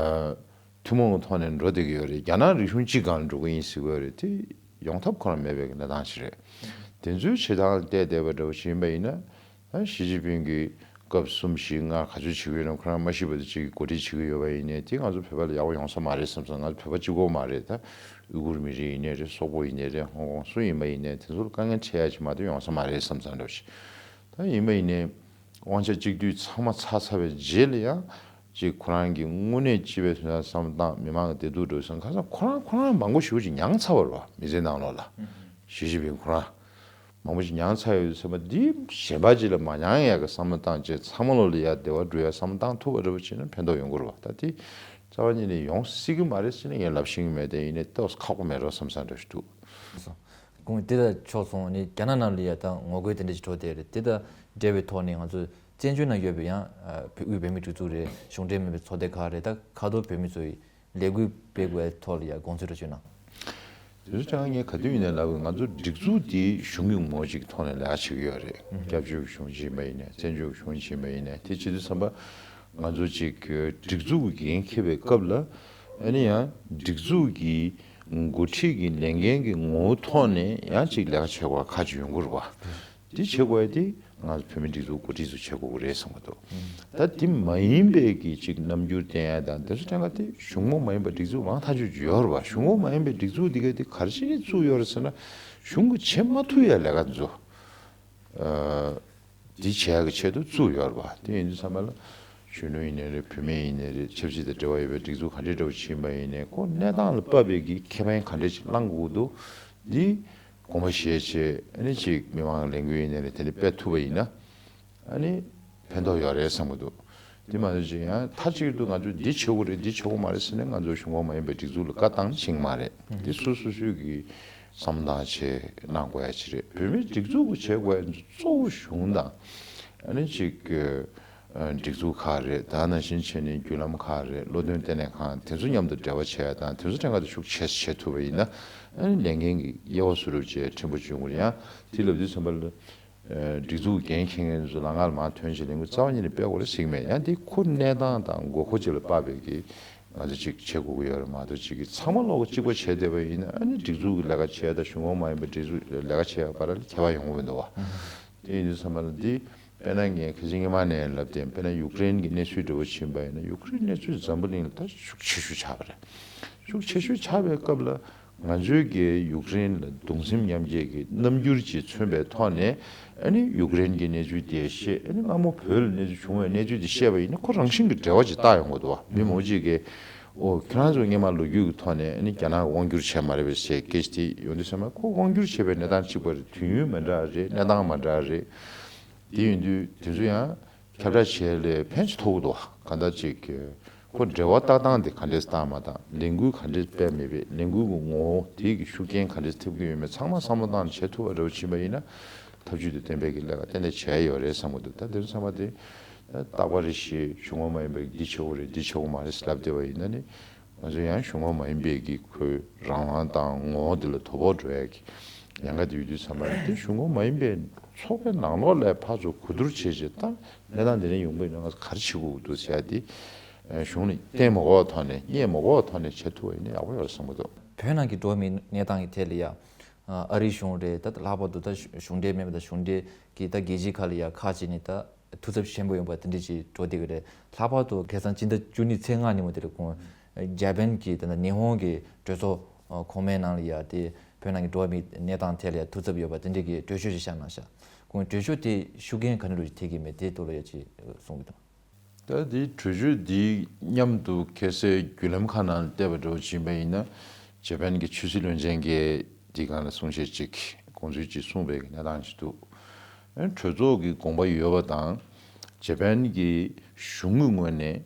ཐུན་མོང་གི་ཐོག་ནས་འགྲོ་བསྡད་ཀྱི་ཡོད་རེད། རྒྱ་ནག་རིག་གཞུང་གཅིག་སྒང་ལ་འགྲོ་གི་ཡིན་ཟེར་གྱི་ཡོད་རེད། དེ་ཡོང་ཐབས་ཁོ་རང་མེད་པའི་གནས་སྟངས་ཤིག་རེད། དེ་ཚོའི་བྱེད་སྟངས་ལ་བལྟས་བསྡད་པ་འདྲ་བོ་ཞིག་ཡིན་པ་ཡིན་ན། ད་ཞི་ཅིན་ཕིང་གིས་སྐབས་གསུམ་བཞི་ལྔ་ག་ཚོད་བྱེད་ཀྱི་ཡོད་ན་ཁོ་རང་མ་ཤི་བར་དུ་གཅིག་གིས་འགོ་ཁྲིད་བྱེད་ཀྱི་ཡོད་པ་ཡིན་ནའི་དེ་ང་ཚོ་བོད་པ་ལ་ཡག་པོ་ཡོང་ས་མ་རེད་བསམ་སོང་། ང་ཚོ་བོད་པ་གཅིག་པོ་མ་རེད། ད་ཨུ་གུར་མི་རིགས་ཡིན་ནའི་རེད། སོག་པོ་ཡིན་ནའི་རེད། ཧོང་ཀོང་སུ་ཡིན་པ་ཡིན་ནའི་དེ་ཚོ་ལ་དཀའ་ངལ་འཕྲད་ཡ་ཅིག་མ་གཏོགས་ཡོང་ས་མ་རེད་བསམ་སོང་འདྲ་བོ་ཞིག་ད་ཡིན་པ་ཡིན་ནའི། དབང་ཆ་གཅིག་སྡུད་ཚང་མ་ཚར་ཚར་བའི་རྗེས་ལ་ཡང་ཅིག་ཁོ་རང་གི་དངོས་གནས་སྤྱི་པའི་དོན་དག་བསམ་བློ་བཏང་མི་མང་གི་བདེ་སྡུག་འགྲོ་སོང་། ཁ་སང་ཁོ་རང་ཁོ་རང་མང་པོ་ཞེ་པོ་ཅིག་མྱངས་ཚར་བ་རེད་བ། མི་ཚེ་ནང་ལོགས་ལ་ཞི་ཅིན་ཕིང་ཁོ་རང་མང་པོ་ཞིག་མྱངས་ཚར་ཡོད་ཚོད་མ་འདི་གཞན་པ་ཅིག་ལ་མ་མྱངས་ཡག་གི་བསམ་བློ་བཏང་བྱས་ཚང་མ་ལོགས་ལ་ཡ་བདེ་བ་འགྲོ་ཡ་བསམ་བློ་བཏང་ཐུབ་པ་འདྲ་པོ་བྱས་ན་ཕན་ཐོགས་ཡོང་གི་རེད་བ། ད་དེ་རྩ་བ་ཉིད་ནས་ཡོང་སྲིད་ཀྱི་མ་རེད་ཟེར་ནས་ངས་ལབ་ཤེས་ཀྱི་མེད། དེ་ཡིན་ནའི་ཏོག་ཙམ་ཁག་པོ་མེད་འགྲོ་བསམ་བསམ་འདྲ་ཞིག་འདུག་སོང་། ཁོང་དེ་ལ་ཕྱོགས་སོང་ནས་རྒྱ་ནག་ནང་ལ་ཡ་ད་ངོ་རྒོལ་དེ་འདྲ་ཞིག་འགྲོ་བསྡད་རེད། དེ་དང་འབྲེལ་བའི་ཐོག་ནས་ང་ཚོ་བཙན་བྱོལ་ནང་ཡོད་པའི་ཡང་དབུས་བོད་མིའི་སྒྲིག་འཛུགས་རེད། གཞུང་འབྲེལ་མིན་པའི་ཚོགས་སྡེ་ཁག་རེད། ད་ཁ་ཐོར་བོད་མི་ཚོ་ཡི་ལས་འགུལ་སྤེལ་དགོས་ཐོག་ལ་ཡ་དགོངས་ཚུལ་འདྲ་བྱུང་ན། དེ་ཚོ་ཀྱང་ངས་ག་དུས་ཡིན་ནའི་ལབ་ཡོད། ང་ཚོ་སྒྲིག་འཛུགས་འདི་གཞུང་གི་ངོ་བོ་ཅིག་ཐོག་ནས་ལས་ཀ་བྱེད་ཀྱི་ཡོད་རེད། སྐྱབས་བཅོལ་གྱི་གཞུང་ཅིག་ཡིན་པ་ཡིན་ནའི་བཙན་བྱོལ་གྱི་གཞུང་ཅིག་ཡིན་པ་ཡིན་ནའི་དེ་བྱེད་དུས་ཙམ་པ་ང་ཚོ་ཅིག་སྒྲིག་འཛུགས་ཀྱི་འགན་འཁྱེར་བའི་སྐབས་ལ་ཨ་ནི་ཡང་སྒྲིག་འཛུགས་ཀྱི་འགོ་ཁྲིད་ཀྱི་ལས་འགན་གྱི་ངོ་བོ་ཐོག་ནས་ཡང་ཅིག་ལས་ཀ་བྱེད་དགོས་པ་ཁག་ཅིག་ཡོང་གི་རེད་བ། འདི་བྱེད་དགོས་ཡ་དེ་ང་ཚོ་བོད་མི་སྒྲིག་འཛུགས་འགོ་ཁྲིད་ཚོ་བྱེད་དགོས་ཀྱི་རེད་བསམ་གྱི་འདུག་ད་འདི་མ་ཡིན་པའི་གི་ཅིག་རྣམ་འགྱུར་བསྟན་ཡ་དང་དེ་ཚོ་ཕྲན་ག་དེ་གཞུང་ངོ་མ་ཡིན་པ་སྒྲིག་འཛུགས་མང་ཐག་ཆོད་ཅིག་ཡོད་རེད་བ། གཞུང་ངོ་མ་ཡིན་པའི་སྒྲིག་འཛུགས་འདི་ག་དེ་ག་རེ་བྱས་ནས་བཙུགས་ཡོད་རེད་ཟེར་ན་གཞུང་གིས་བྱེད་མ་ཐུབ་ཡ་ལས་ཀ་འདི་ཚོ། འདི་བྱེད་ཡག་གི་ཆེད་དུ་བཙུགས་ཡོད་རེད་བ། དེ་ཡིན་དུས་ཙམ་པ་ལ་གཞོན་ནུ་ཡིན་ནའི་རེད། བུད་མེད་ཡིན་ནའི་རེད། ཆབ་སྲིད་དང་འབྲེལ་བ་ཡོད་པའི་སྒྲིག་འཛུགས་ག་འདྲའི་འདྲ་བོ་ཞིག་ཡིན་པ་ཡིན་ནའི་ཁོ་གནས་སྟངས་ལ་དཔག་པའི་གི་ཁེ་ཕན་ག་འདྲ་ཞིག་བླང་དགོས་ཀྱི་འདུག་འདི་དགོངས་པ་བཞེས་བྱས་ཨ་ནི་ཅིག་མི་མང་ལས་འགུལ་ཡིན་ནའི་རེད། དེ་འདྲ་སྤེལ་ཐུབ་པ་ཡིན་ན་ཨ་ནི་ཕན་ཐོགས་ཡོད་རེད་བསམ་གྱི་འདུག་དེ་མ་གཏོགས་ཅིག་ཡང་མཐའ་གཅིག་ཏུ་ང་ཚོས་འདི་བྱེད་དགོས་རེད་འདི་བྱེད་དགོས་མ་རེད་ཟེར་ནས་ང་ཚོ་གཞུང་ངོ་མ་ཡིན་པའི་སྒྲིག་འཛུགས་ལ་བཀའ་བཏང་ནས་བྱེད་ཀྱི་མ་རེད། འདི་སོ་སོ་སོའི་གི་བསམ་བློ་བཏང་བྱས་གནང་དགོས་ཡ་ཅིག་རེད། བོད་མིའི་སྒྲིག་འཛུགས་ཀྱི་བྱེད་དགོས་ཡ་གཙོ་བོ་གཞུང་དང་ཨ་ནི་ཅིག་གི་ སྒྲིག་འཛུགས་ཁག་རེད། ད་ནང་བཞིན་བྱས་ནས་བརྒྱུད་ལམ་ཁག་རེད། བློ་འདོན་ལྟེ་གནས་ཁང་དེ་ཚོ་མཉམ་དུ་འབྲེལ་བ་བྱས་དང་། དེ་ཚོ་གྲངས་ཀ་དེ་ཤུགས་ཆེ་བྱེད་ཐུབ་པ་ཡིན་ན། ཨ་ནི་ལས་འགན་གྱི་དབྱེ་བ་སུ་རུབ་བྱས་ཕྲན་བུ་བྱུང་བ་རེད། ཡང་དེ་ལབ་དུས་ཙམ་པ་ལ། སྒྲིག་འཛུགས་འགན་འཁྱེར་མཁན་ཚོ་ལམ་ཁ་ལ་མར་ཐོན་བྱས་ལས་འགུལ་རྩ་བ་ཉིད་ནས་སྤེལ་དགོས་རེད་ཟེར་གྱི་མེད། ཡང་དེ་ཁོ་གནས་སྟངས་དང་དགོས་མཁོ་བཅས་ལ་དཔག་པའི་གི་ང་ཚོ་ཅིག་བྱེད་དགོས་ཀྱི་ཡོད་རེད་མ་གཏོགས། ཅིག་གི་ཚང་མ་ལོག་གཅིག་པ་བྱས་བསྡད་པ་ཡིན་ན། ཨ་ནི་སྒྲིག་འཛུགས་ཀྱི་ལས་ཀ་བྱས་དང་གཞུང་འབྲེལ་མ་ཡིན་པའི་སྒྲིག་འཛུགས་ལས་ཀ་བྱས་བར་ལ་ཁྱད་པར་ཡོང་གི་མི་འདུག་བ། དེ་ཡིན་དུས་ཙམ་པ་ལ་འདི། དཔེར་ན་ངས་ཁ་སང་སྔོན་མ་ནས་ལབ་བསྡད། དཔེར་ན་ཡུཀ་རེན་གྱི་གནས་ཚུལ་འདྲ་བོ་ཕྱིན་པ་ཡིན་ན། ཡུཀ་རེན་གནས་ཚུལ་འཛམ་བུ་གླིང་ལ་ད་ཤུགས་ཆེ་ཤོས་ཆགས་པ་རེད། ཤུགས་ཆེ་ཤོས་ཆགས་པའི་སྐབས་ལ། ང་ཚོའི་གི་ཡུཀ་རེན་ལ་གདུང་སེམས་མཉམ་སྐྱེད་ཀྱི་རྣམ་འགྱུར་ཅིག་མཚོན་པའི་ཐོག་ནས། ཨ་ནི་ཡུཀ་རེན་གྱི་གནས་ཚུལ་དེ་བཤད། ཨ་ནི་སྔ་མོ་བོད་ལ་གནས་ཚུལ་བྱུང་བའི་གནས་ཚུལ་དེ་བཤད་པ་ཡིན་ན། ཁོ་རང་བཞིན་གྱི་འབྲེལ་བ་ཅིག་བཏགས་ཡོང་གི་འདུག་བ། མི་མང་པོ་ཅིག་གིས། ཨོ། ཁྱེད་རང་ཚོ་སྔོན་མ་ལོ་རྒྱུས་ཀྱི་ཐོག་ནས་ཨ་ནི་རྒྱ་ནག་གིས་དབང་བསྒྱུར་བྱས་མ་རེད་པས་ཟེར་སྐད་ཆ་དེ་ཡོང་དུས་ཙམ་པ། ཁོ་དབང་བསྒྱུར་བྱས་པའི་གནས་སྟངས་གཅིག་པ་རེད། དུས་ཡུན་མི་འདྲ་བ་རེད། གནས་སྟངས་མི་འདྲ་བ་རེད། དེ་ཡིན་དུས་དེ་ཚོ་ཡང་ཁྱབ་བསྒྲགས་བྱས་ལས་ཕན་ཅིག་ཐོགས་ཀྱི་འདུག་བ། གང་ལྟར་ཅིག་ཁོ་འབྲེལ་བ་བཏགས་སྟངས་དེ་ག་འདྲས་བཏགས་མ་བཏགས། ལས་འགུལ་ག་འདྲས་སྤེལ་མེད་པས། ལས་འགུལ་གྱི་ངོ་བོ་དེ་གི་ཤུགས་རྐྱེན་ག་འདྲས་ཐེབས་ཀྱི་ཡོད་མེད་ཚང་མ་བསམ་བློ་བཏང་ནས་བྱེད་ཐུབ་པ་འདྲ་བོ་ཕྱིན་པ་ཡིན་ན། ཐབས་ཇུས་དེ་གཏན་འབེབས་ཀྱི་ལས་ཀ་ཏན་ཏན་བྱས་ཡོད་རེད་བསམ་གྱི་འདུག་ད་དེ་ཚོ་ཚང་མ་དེ་རྟག་པར་རེ་ཞིག་གཞུང་འབྲེལ་མ་ཡིན་པའི་འདི་བྱེད་དགོས་རེད། འདི་བྱེད་དགོས་མ་རེད་ལབ་བསྡད་པ་ཡིན་ན་ནི། ང་ཚོ་ཡང་གཞུང་འབྲེལ་མ་ཡིན་པའི་གི་ཁོའི་རང་དབང་དང་ངོ་བོ་འདི་ལ་དོ་ཕོག་འགྲོ་ཡ་གི་ཉེན་ཁ་དེ་ཡོད་དུས་ཙམ་པ་རེད། དེ་གཞུང་འབྲེལ་མ་ཡིན་པའི་ཚོགས་པའི་ནང་ལོགས་ལ་ཕར་ཚུར་གོ་བསྡུར་བྱས་བྱས། ད་གནས་སྟངས་འདི་འདྲ་ཡོང་པ་ཡིན་ན་ང་ཚོ་ག་རེ་བྱེད་དགོས་ཀྱི་འདུག་ཟེར་ཡ་དེ། གཞུང་ལ་བརྟེན་མ་དགོས་པའི་ཐོག་ནས། བསྙད་མ་དགོས་པའི་ཐོག་ནས་བྱེད་ཐུབ་པ་ཡིན་ན་ཡག་པོ་ཡོད་རེད་བསམ་གྱི་འདུག་བོད་ནང་གི་འགྲོ་བ་མིའི་གནས་སྟངས་ཀྱི་ཐད་ལ་ཡ། ཨ་རིའི་གཞུང་རེད། ད་ལྷག་པར་དུ་ད་གཞུང་འབྲེལ་མིན་པ་དང་གཞུང་འབྲེལ་གྱི་ད་རྒྱལ་སྤྱིའི་ཁ་ལ་ཡ་ཁག་ཅིག་ནས་ད་ཐུགས་འཚབ་ཆེན་པོ་ཡོང་པ་དེ་འདྲ་ཅིག་འགྲོ་བསྡད་ཀྱི་རེད། ལྷག་པར་དུ་ཁ་སང་སྤྱི་ཟླ་བཅུ་གཉིས་ཚེས་ལྔ་ཉིན་མོ་དེ་ལ་ཁོང་འཇར་པན་གྱི་ད་ལྟ་ཉི་ཧོང་གི་གྲོས་ཚོགས་གོང་མའི་ནང་ལ་ཡ་དེ་བོད་ནང་གི་འགྲོ་བ་མིའི་གནས་སྟངས་ཐད་ལ་ཡ་ཐུགས་འཚབ་ཡོད་པ་དེ་འདྲ་གི་གྲོས་ཆོད་ཅིག་བཞག་གནང་ཤག་ཁོང་གྲོས་ཆོད་དེ་ཤུགས་རྐྱེན་ག་འདྲ་ཅིག་ཐེབས་ཀྱི་མེད། དེ་ཐོག་ལ་ཡ་ཅིག་གསུང་གི་འདུག་ད་དེའི་གྲོས་ཆོད་འདི་མཉམ་དུ་ཁ་སང་བརྒྱུད་ལམ་ཁག་ནང་བལྟས་པ་འདྲ་བོ་ཕྱིན་པ་ཡིན་ན། འཇར་པན་གྱི་ཆོས་སྲིད་བློན་ཆེན་གྱིས་འདི་སྒང་ལ་གསུང་བཤད་ཅིག་དགོངས་ཚུལ་ཅིག་གསུངས་པའི་གནས་སྟངས་ཤིག་འདུག་གྲོས་ཚོགས་ཀྱི་དགོངས་པ་ཡོད་པ་དང་། འཇར་པན་གྱི་གཞུང་གི་ངོས་ནས་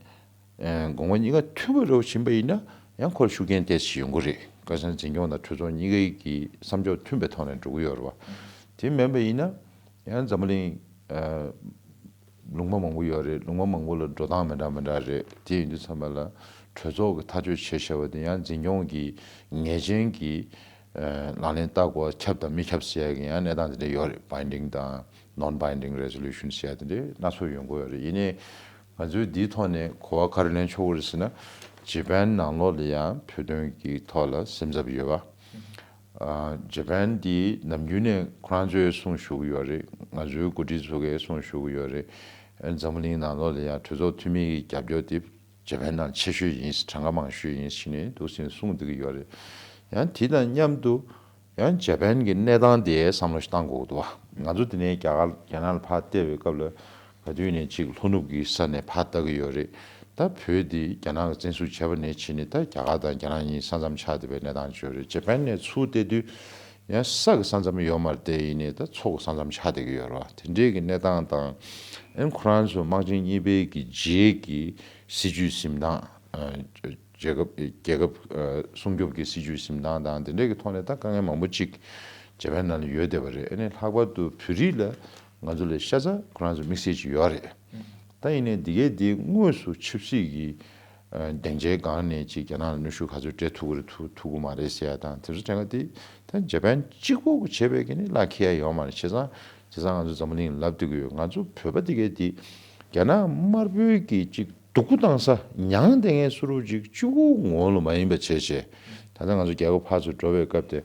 དགོངས་པ་གཉིས་ཀ་མཐུན་པ་འདྲ་བོ་ཕྱིན་པ་ཡིན་ན། ཡང་ཁོར་ཤུགས་རྐྱེན་ཏོག་ཙམ་ཡོང་གི་རེད། ཁ་སང་འཛིན་སྐྱོང་དང་གྲོས་ཚོགས་གཉིས་ཀའི་གི་བསམ་ཕྱོགས་མཐུན་པའི་ཐོག་ནས་འགྲོ་གི་ཡོད་རེད་བ། དེ་མིན་པ་ཡིན་ན། ཡང་འཛམ་བུ་གླིང་ལུང་པ་མང་པོ་ཡོད་རེད། ལུང་པ་མང་པོ་ལ་འགྲོ་སྟངས་མི་འདྲ་མི་འདྲ་རེད། དེ་ཡིན་དུས་ཙམ་པ་ལ་གྲོས་ཚོགས་ཀྱིས་ཐག་གཅོད་བྱས་བཞག་པ་དེ་ཡང་འཛིན་སྐྱོང་གི་ངེས་ཅན་གྱི་ལག་ལེན་བསྟར་དགོས་པ་ཁྱབ་དང་མི་ཁྱབ་ཟེར་ཡ་གི་ཡང་གནས་སྟངས་དེ་འདྲ་ཡོད་རེད། binding་དང་non-binding resolution་ཟེར་ཡ་དེ་འདྲ་སྣ་ཚོགས་ཡོང་གི་ཡོད་རེད། ཡིན་ནའི་ང་ཚོས་འདིའི་ཐོག་ནས་གོ་བ་ག་རེ་ལེན་ཆོག་གི་རེད་ཟེར་ན། འཇར་པན་ནང་ལོགས་ལ་ཡང་བོད་དོན་གྱི་ཐོག་ལ་སེམས་འཚབ་ཡོད་པ། ཨ། འཇར་པན་འདི་ནམ་རྒྱུན་ནས་ཁོ་རང་ཚོས་གསུང་ཞུ་གི་ཡོད་རེད། ང་ཚོའི་འགོ་ཁྲིད་ཚོ་གིས་གསུང་ཞུ་གི་ཡོད་རེད། ཨ། འཛམ་བུ་གླིང་ནང་ལོགས་ལ་ཡང་གྲོས་ཚོགས་འཐུས་མི་གི་རྒྱབ་སྐྱོར་དེ་འཇར་པན་ནང་ཆེ་ཤོས་ཡིན། གྲངས་ཀ་མང་ཤོས་ཡིན་ཟེར་ནས་འདུག་སེ་གསུང་བསྡད་ཀྱི་ཡོད་རེད། ཡང་དེ་དང་མཉམ་དུ་ཡང་འཇར་པན་གྱི་གནས་སྟངས་དེ་བསམ་བློ་ཞིག་བཏང་དགོས་ཀྱི་འདུག་བ། ང་ཚོ་འདི་ནས་རྒྱ་གར་རྒྱ་ནག་ལ་ཕར་བལྟས་པའི་སྐབས་ལ། ག་དུས་ནས་ཅིག་ལྷོ་ནུབ་ཀྱི་ས་ནས་ཕར་ལྟ་གི་ཡོད་རེད། ད་བོད་འདི་རྒྱ་ནག་གིས་བཙན་བཟུང་བྱས་པ་ནས་བྱས་ནས། ད་རྒྱ་གར་དང་རྒྱ་ནག་གཉིས་ས་མཚམས་ཆགས་བསྡད་པའི་གནས་སྟངས་ཅིག་ཡོད་རེད། འཇར་པན་ནས་ཚུར་བལྟས་དུས་ཡང་ས་གི་ས་མཚམས་ཡོད་མ་རེད། དེ་ཡིན་ནའི་ད་མཚོ་གི་ས་མཚམས་ཆགས་བསྡད་ཀྱི་ཡོད་རེད་བ། དེ་འདྲའི་གི་གནས་སྟངས་དང་། ཨན་ཁོ་རང་ཚོ་དམག་ཆེན་གཉིས་པའི་གི་རྗེས་ཀྱི་སྲིད་ཇུས་འཛིན་སྟངས། རྒྱལ་ཁབ་རྒྱལ་ཁབ་སྲུང་སྐྱོབ་ཀྱི་སྲིད་ཇུས་འཛིན་སྟངས་དང་དེ་འདྲའི་གི་ཐོག་ནས་ད་དཀའ་ངལ་མང་པོ་ཅིག་འཇར་པན་ནང་ལ་ཡོད་བསྡད་པ་རེད། ཨ་ནི་ལྷག་པར་དུ་བོད་རིགས་ལ་ང་ཚོ་ལས་ཤ་ཚ་ཁོ་རང་ཚོ་དམིགས་བསལ་ཅིག་ཡོད་རེད། ད་ཡིན་ནའི་འདི་གའི་འདི་དངོས་སུ་ཆབ་སྲིད་ཀྱི་སྡིངས་ཆའི་སྒང་ནས་ཅིག་རྒྱ་ནག་ལ་གནོན་ཤུགས་ག་ཚོད་སྤྲད་ཐུབ་ཀྱི་རེད། ཐུབ་ཐུབ་ཀྱི་མ་རེད་ཟེར་ཡ་དང་། དེ་ཚོ་དྲན་ག་དེ་ད་འཇར་པན་གཅིག་པོ་གིས་བྱས་པའི་གི་ནི་ལག་འཁེལ་ཡ་ཡོད་མ་རེད། བྱས་ཙང་བྱས་ཙང་ང་ཚོ་འཛམ་བུ་གླིང་ལ་ལབ་བསྡད་ཀྱི་ཡོད། ང་ཚོ་བོད་པ་འདི་གའི་འདི་རྒྱ་ནག་དམར་པོའི་གི་ཅིག་སྡུག་པོ་བཏང་ས་མྱངས་བསྡད་མཁན་བཟོ་འདྲ་ཅིག་གཅིག་པོ་ངོ་བོ་ལ་མ་ཡིན་པ་བྱས་བྱས། ད་ལྟ་ང་ཚོ་རྒྱ་གར་ཕར་ཚུར་འགྲོ་བའི་སྐབས་དེ་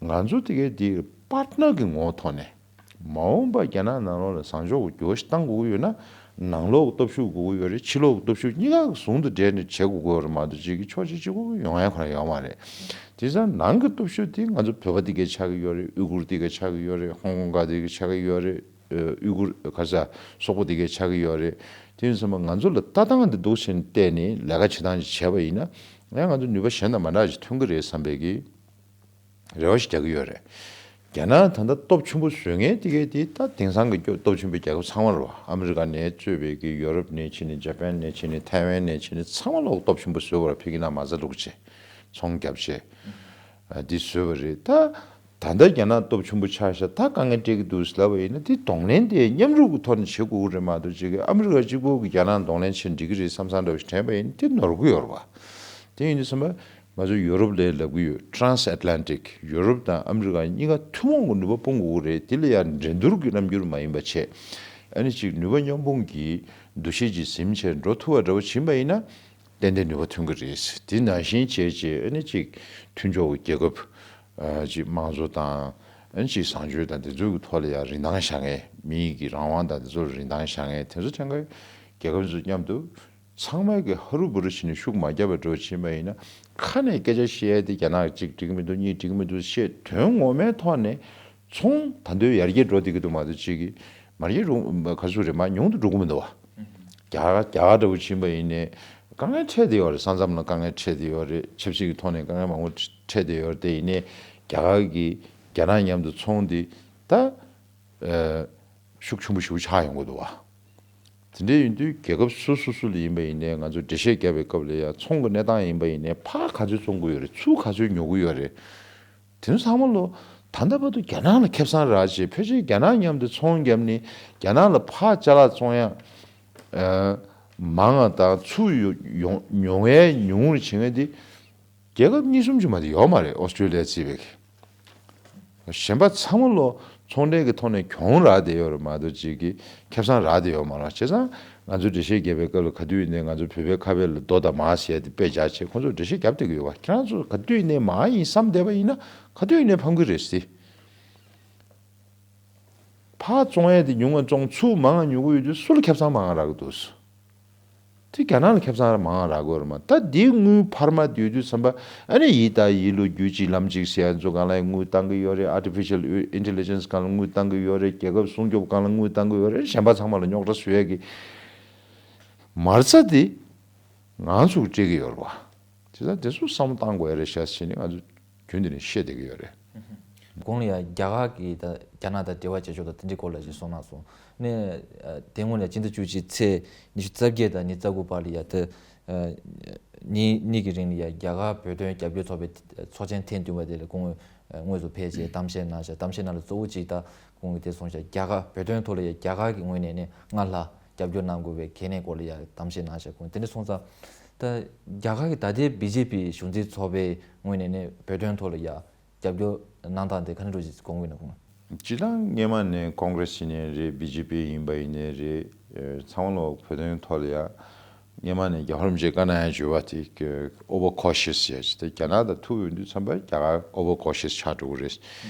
ང་ཚོ་འདི་གའི་འདི་པར་ནར་གི་ངོ་བོ་ཐོག་ནས། མ་འོངས་པ་རྒྱ་ནག་ནང་ལོགས་ལ་བཟང་ཕྱོགས་ཀྱི་འགྱུར་བ་ཞིག་གཏང་དགོས་ཀྱི་ཡོད་ན། ནང་ལོགས་ཀྱི་སྟོབས་ཤུགས་དགོས་ཀྱི་ཡོད་རེད། ཕྱི་ལོགས་ཀྱི་སྟོབས་ཤུགས་གཉིས་ཀ་ཟུང་དུ་འབྲེལ་ནས་བྱེད་དགོས་ཀྱི་ཡོད་རེད་མ་གཏོགས། གཅིག་གི་ཕྱོགས་གཅིག་གཅིག་པོ་ཡོང་ཡ་ཁོ་རང་ཡོད་མ་རེད། དེ་ཙང་ནང་གི་སྟོབས་ཤུགས་དེ་ང་ཚོ་བོད་པ་དེ་གས་ཆགས་ཀྱི་ཡོད་རེད། ཨུ་གུར་དེ་གས་ཆགས་ཀྱི་ཡོད་རེད། ཧོང་ཀོང་ག་དེ་གས་ཆགས་ཀྱི་ཡོད་རེད། ཨུ་གུར་ག་ས་སོག་པོ་དེ་གས་ཆགས་ཀྱི་ཡོད་རེད། དེ་ཡིན་ཙང་ང་ཚོ་ལ་ལྟ་སྟངས་དེ་འདུག་སེ་བལྟས་ནས་ལས་ཀ་བྱེད་སྟངས་ཅིག་བྱས་པ་ཡིན་ན། ཡང་ང་ཚོ་ནུས་པ་གཞན་དང་མ་འདྲ་ཞིག་ཐོན་གྱི་རེད་བསམ་པའི་གི་རེ་བ་ཞིག་རྒྱག་གི་ཡོད་རེད། རྒྱ་ནག་ད་ལྟ་སྟོབས་ཆེན་པོ་བཟོ་མཁན་དེ་གས་དེ་ད་དེང་སང་གི་སྐྱོ་སྟོབས་ཆེན་པོའི་རྒྱལ་ཁབ་ཚང་མ་རེད་བ། ཨ་མི་རི་ཀ་ནས་གཙོས་པའི་གི་ཡོ་རོབ་ནས་བྱས་ནས། འཇར་པན་ནས་བྱས་ནས། ཐའེ་ཝན་ནས་བྱས་ནས། ཚང་མ་ལོག་སྟོབས་ཆེན་པོ་བཟོས་པ་རེད། ཕ་གི་ནང་མ་རྩ་བླུགས་བྱས་ཚོང་བརྒྱབ་བྱས་འདི་བཟོས་པ་རེད། ད་ ད་ལྟ་རྒྱ་ནག་སྟོབས་ཆེན་པོ་ཆགས་ཤག་ད་དཀའ་ངལ་འཕྲད་ཀྱི་འདུག་ཟེར་ལབ་པ་ཡིན་ན། དེ་གདོང་ལེན་དེ་མཉམ་རུབ་ཀྱི་ཐོག་ནས་བྱེད་དགོས་ཀྱི་རེད་མ་གཏོགས། ཅིག་གིས་ཨ་མི་རི་ཀ་གཅིག་པོ་གིས་རྒྱ་ནག་གདོང་ལེན་བྱས་འགྲིག་གི་རེད་བསམ་བསམ་འདྲ་བོ་ཞིག་དྲན་པ་ཡིན་ན། དེ་ནོར་གི་ཡོད་རེད་པ། དེ་ཡིན་དུས་ཙམ་པ་ང་ཚོ་ཡོ་རོབ་ལ་ལབ་གི་ཡོད། Transatlantic། ཡོ་རོབ་དང་ཨ་མི་རི་ཀ་གཉིས་ཀ་ཐུན་མོང་གི་ནུས་པ་སྤུངས་དགོས་ཀྱི་རེད། དེ་ལ་ཡང་འགྲན་བསྡུར་གྱི་རྣམ་འགྱུར་མ་ཡིན་པ་བྱས། ཨ་ནི་ཅིག་ནུས་པ་མཉམ་སྤུངས་ཀྱི་འདུ་ཤེས་ཅིག་ཟིན་བྱས་འགྲོ་ཐུབ་པ་འདྲ་བོ་ཕྱིན་པ་ཡིན་ན། ཏན་ཏན་ནུས་པ་ཐོན་གྱི་རེད། དེ་ནང་བཞིན་བྱས་བྱས་ཨ་ནི་ཅིག་མཐུན་ཕྱོགས་ཀྱི་རྒྱལ་ཁབ། ཨ་ཅིག་དམངས་གཙོ་དང་། ཨ་ནི་ཅིག་བཟང་སྤྱོད་དང་། དེ་ཚོའི་ཐོག་ལ་ཡང་རིན་ཐང་བཞག་མཁན། མི་ཡི་གི་རང་དབང་དང་དེ་ཚོ་ལ་རིན་ཐང་བཞག་མཁན་དེ་ཚོ་ཚང་མ་རྒྱལ་ཁབ་ཚོ་མཉམ་དུ་ཚང་མ་གི་ཧ་རུ་བུ་རུ་བྱས་ནས་ཤུགས་མ་བརྒྱབ་པ་འདྲ་བོ་ཕྱིན་པ་ཡིན་ན། ཁ་ནས་སྐད་ཆ་བཤད་ཡ་དེ་རྒྱ་ནག་གཅིག་འགྲིག་གི་མི་འདུག་གཉིས་འགྲིག་གི་མི་འདུག་བཤད། དོན་ངོ་མའི་ཐོག་ནས་ཚོང་ད་དུང་ཡར་རྒྱས་འགྲོ་བསྡད་ཀྱི་འདུག་མ་གཏོགས། གཅིག་གིས་མར་རྒྱས་འགྲོ་ག་ཚོད་རེད། མར་ཉུང་དུ་འགྲོ་གི་མི་འདུག་བ། རྒྱ་གར་རྒྱ་གར་འདྲ་བོ་ཕྱིན་པ་ཡིན་ནའི་དཀའ་ངལ་འཕྲད་བསྡད་ཡོད་རེད། ས་མཚམས་ལ་དཀའ་ངལ་འཕྲད་བསྡད་ཡོད་རེད། ཆབ་སྲིད་ཀྱི་ཐོག་ནས་དཀའ་ངལ་མང་པོ་འཕྲད་བསྡད་ཡོད་རེད། དེ་ཡིན་ནའི་རྒྱ་གར་གྱིས་རྒྱ་ནག་མཉམ་དུ་ཚོང་འདི་ད་ཨ་ཤུགས་ཆེན་པོ་ཞེ་པོ་ཆགས་ཡོང་གི་འདུག་བ། དེ་འདྲ་ཡིན་དུས་རྒྱལ་ཁབ་སོ་སོ་སོ་ལ་ཡིན་པ་ཡིན་ནའི་ང་ཚོ་འགྲེལ་བཤད་རྒྱབ་པའི་སྐབས་ལ་ཡང་། ཚོང་གི་གནས་སྟངས་ཡིན་པ་ཡིན་ནའི་ཕར་ག་ཚོད་བཙོང་གི་ཡོད་རེད། ཚུར་ག་ཚོད་ཉོ་གི་ཡོད་རེད། དེ་ཚོ་ཚང་མ་ལོ་ད་ལྟ་བར་དུ་རྒྱ་ནག་ལ་ཁེ་བཟང་རག་བྱས། ཕལ་ཆེར་རྒྱ་ནག་མཉམ་དུ་ཚོང་བརྒྱབ་ནས་རྒྱ་ནག་ལ་ཕར་ཅ་ལག་བཙོང་ཡ་ཨ་མང་ང་དང་། ཚུར་ཡོང་ཉོ་ཡ་ཉུང་རུ་བྱེད་མཁན་དེ་རྒྱལ་ཁབ་གཉིས་གསུམ་ཅིག་མ་གཏོགས་ཡོད་མ་རེད། ཨོ་སི་ཀྲོ་ལི་ཡ་བརྩིས་པའི་གཞན་པ་ཚང་མ་ལོ་ཚོང་འབྲེལ་གྱི་ཐོག་ནས་གྱོང་རག་བསྡད་ཡོད་རེད་མ་གཏོགས། གཅིག་གིས་ཁེ་བཟང་རག་བསྡད་ཡོད་མ་རེད། བྱས་ཙང་ང་ཚོ་འགྲེལ་བཤད་རྒྱབ་པའི་སྐབས་ལ་ག་དུས་ཡིན་ནའི་ང་ཚོ་བོད་པའི་ཁ་དཔེ་ལ་རྡོ་དང་མར་ཟེར་ཡ་དེ་དཔེ་འཇོག་བྱས་ཁོང་ཚོར་འགྲེལ་བཤད་རྒྱབ་བསྡད་ཀྱི་ཡོད་པ། ཁྱེད་རང་ཚོ་ག་དུས་ཡིན་ནའི་མར་ཡིན་བསམ་བསྡད་པ་ཡིན་ན་ག་དུས་ཡིན་ནའི་ཕམ་གྱི་རེད་ཟེར། ཕར་བཙོང་ཡ་དེ་ཉུང་ང་བཙོང་། ཚུར་མང་ང་ཉོ་གི་ཡོད་དུས་སུ་ལ་ཁེ་བཟང་མང་ང་རག་གི་འདུག་ཟེར། དེ་རྒྱ་ནག་ལ་ཁེ་བཟང་མང་ང་རག་གི་ཡོད་རེད་མ། ད་འདི་དངུལ་འཕར་མ་ཡོད་དུས་ཙམ་པ་ཨ་ནི་ཡིན་ད་ཡིན། ལོ་རྒྱུས་ཅིག་ལམ་ཅིག་ཟེར་ཡ་ཚོ་སྒང་ལ་དངུལ་བཏང་གི་ཡོད་རེད། Artificial Intelligence་སྒང་ལ་དངུལ་བཏང་གི་ཡོད་རེད། རྒྱལ་ཁབ་སྲུང་སྐྱོབ་སྒང་ལ་དངུལ་བཏང་གི་ཡོད་རེད། གཞན་པ་ཚང་མ་ལ་རྙོག་དྲ་བཟོ་ཡ་གི་མ་རྩ་དེ་ང་ཚོ་གིས་སྤྲད་ཀྱི་ཡོད་རེད་བ། དེ་ཚོ་དེ་ཚོ་བསམ་བློ་བཏང་དགོས་ཡ་རེད་ཤག་ཟེར་ནས་ང་ཚོ་རྒྱུན་དུ་ནས་བཤད་བསྡད་ཀྱི་ཡོད་རེད། གོང་ལ་ཡ་རྒྱ་གར་གྱི་ད་རྒྱ་ནག་དང་འབྲེལ་བ་བྱེད་ཕྱོགས་དང་དེ་འདྲའི་སྐོར་ལ་ཅིག་གསུངས་གནང་སོང་། ནས་དེ་སྔོན་ལ་ཕྱི་ཟླ་བཅུ་གཅིག་ཚེས་ཉི་ཤུ་རྩ་བརྒྱད་དང་ཉི་ཤུ་རྩ་དགུ་བར་ལ་ཡ་དེ་ཉིན་གཉིས་ཀྱི་རིང་ལ་ཡ་རྒྱ་གར་བོད་དོན་རྒྱབ་སྐྱོར་ཚོགས་པའི་ཚོགས་ཆེན་ཐེངས་བདུན་པ་དེ་ལ་སྐུ་ངོ་དངོས་སུ་ཕེབས་བྱས་གཏམ་བཤད་གནང་ཤག་གཏམ་བཤད་ནང་ལ་གཙོ་བོ་གཅིག་ད་ཁོང་གིས་དེ་གསུངས་ཤག་རྒྱ་གར་བོད་དོན་ཐོག་ལ་ཡ་རྒྱ་གར་གྱི་ངོས་ནས་ནི་སྔར་ལྷག་རྒྱབ་སྐྱོར་གནང་དགོས་པའི་གལ་གནད་སྐོར་ལ་ཡ་གཏམ་བཤད་གནང་ཤག་ཁོང་དེ་འདྲ་སོང་ཙང་། ད་རྒྱ་གར་གྱི་ད་ལྟའི་བི་ཇེ་པི་གཞུང་འཛིན་ཚོགས་པའི་ངོས་ནས་ནི་བོད་དོན་ཐོག་ལ་ཡ་རྒྱབ་སྐྱོར་གནང་སྟངས་དེ་ག་འདྲ་ཞིག་དགོངས་ཀྱི་ཡོད་ན་ཁོང་། སྤྱིར་བཏང་སྔོན་མ་ནས་ཀོང་ཀྲེས་ཡིན་ནའི་རེད། བི་ཇེ་པི་ཡིན་པ་ཡིན་ནའི་རེད། ཚང་མ་ལོ་བོད་དོན་ཐོག་ལ་ཡ་སྔོན་མ་ནས་རྒྱ་ཧོར་མི་རྗེས་བཀའ་གནང་ཡ་བརྗོད་པ་དེ་over cautious་ཡ་ཅིག་དེ་རྒྱ་ནག་དང་ཐུག་ཡོང་དུས་ཙམ་པ་རྒྱ་གར་over cautious་ཆགས་འགྲོ་གི་རེད།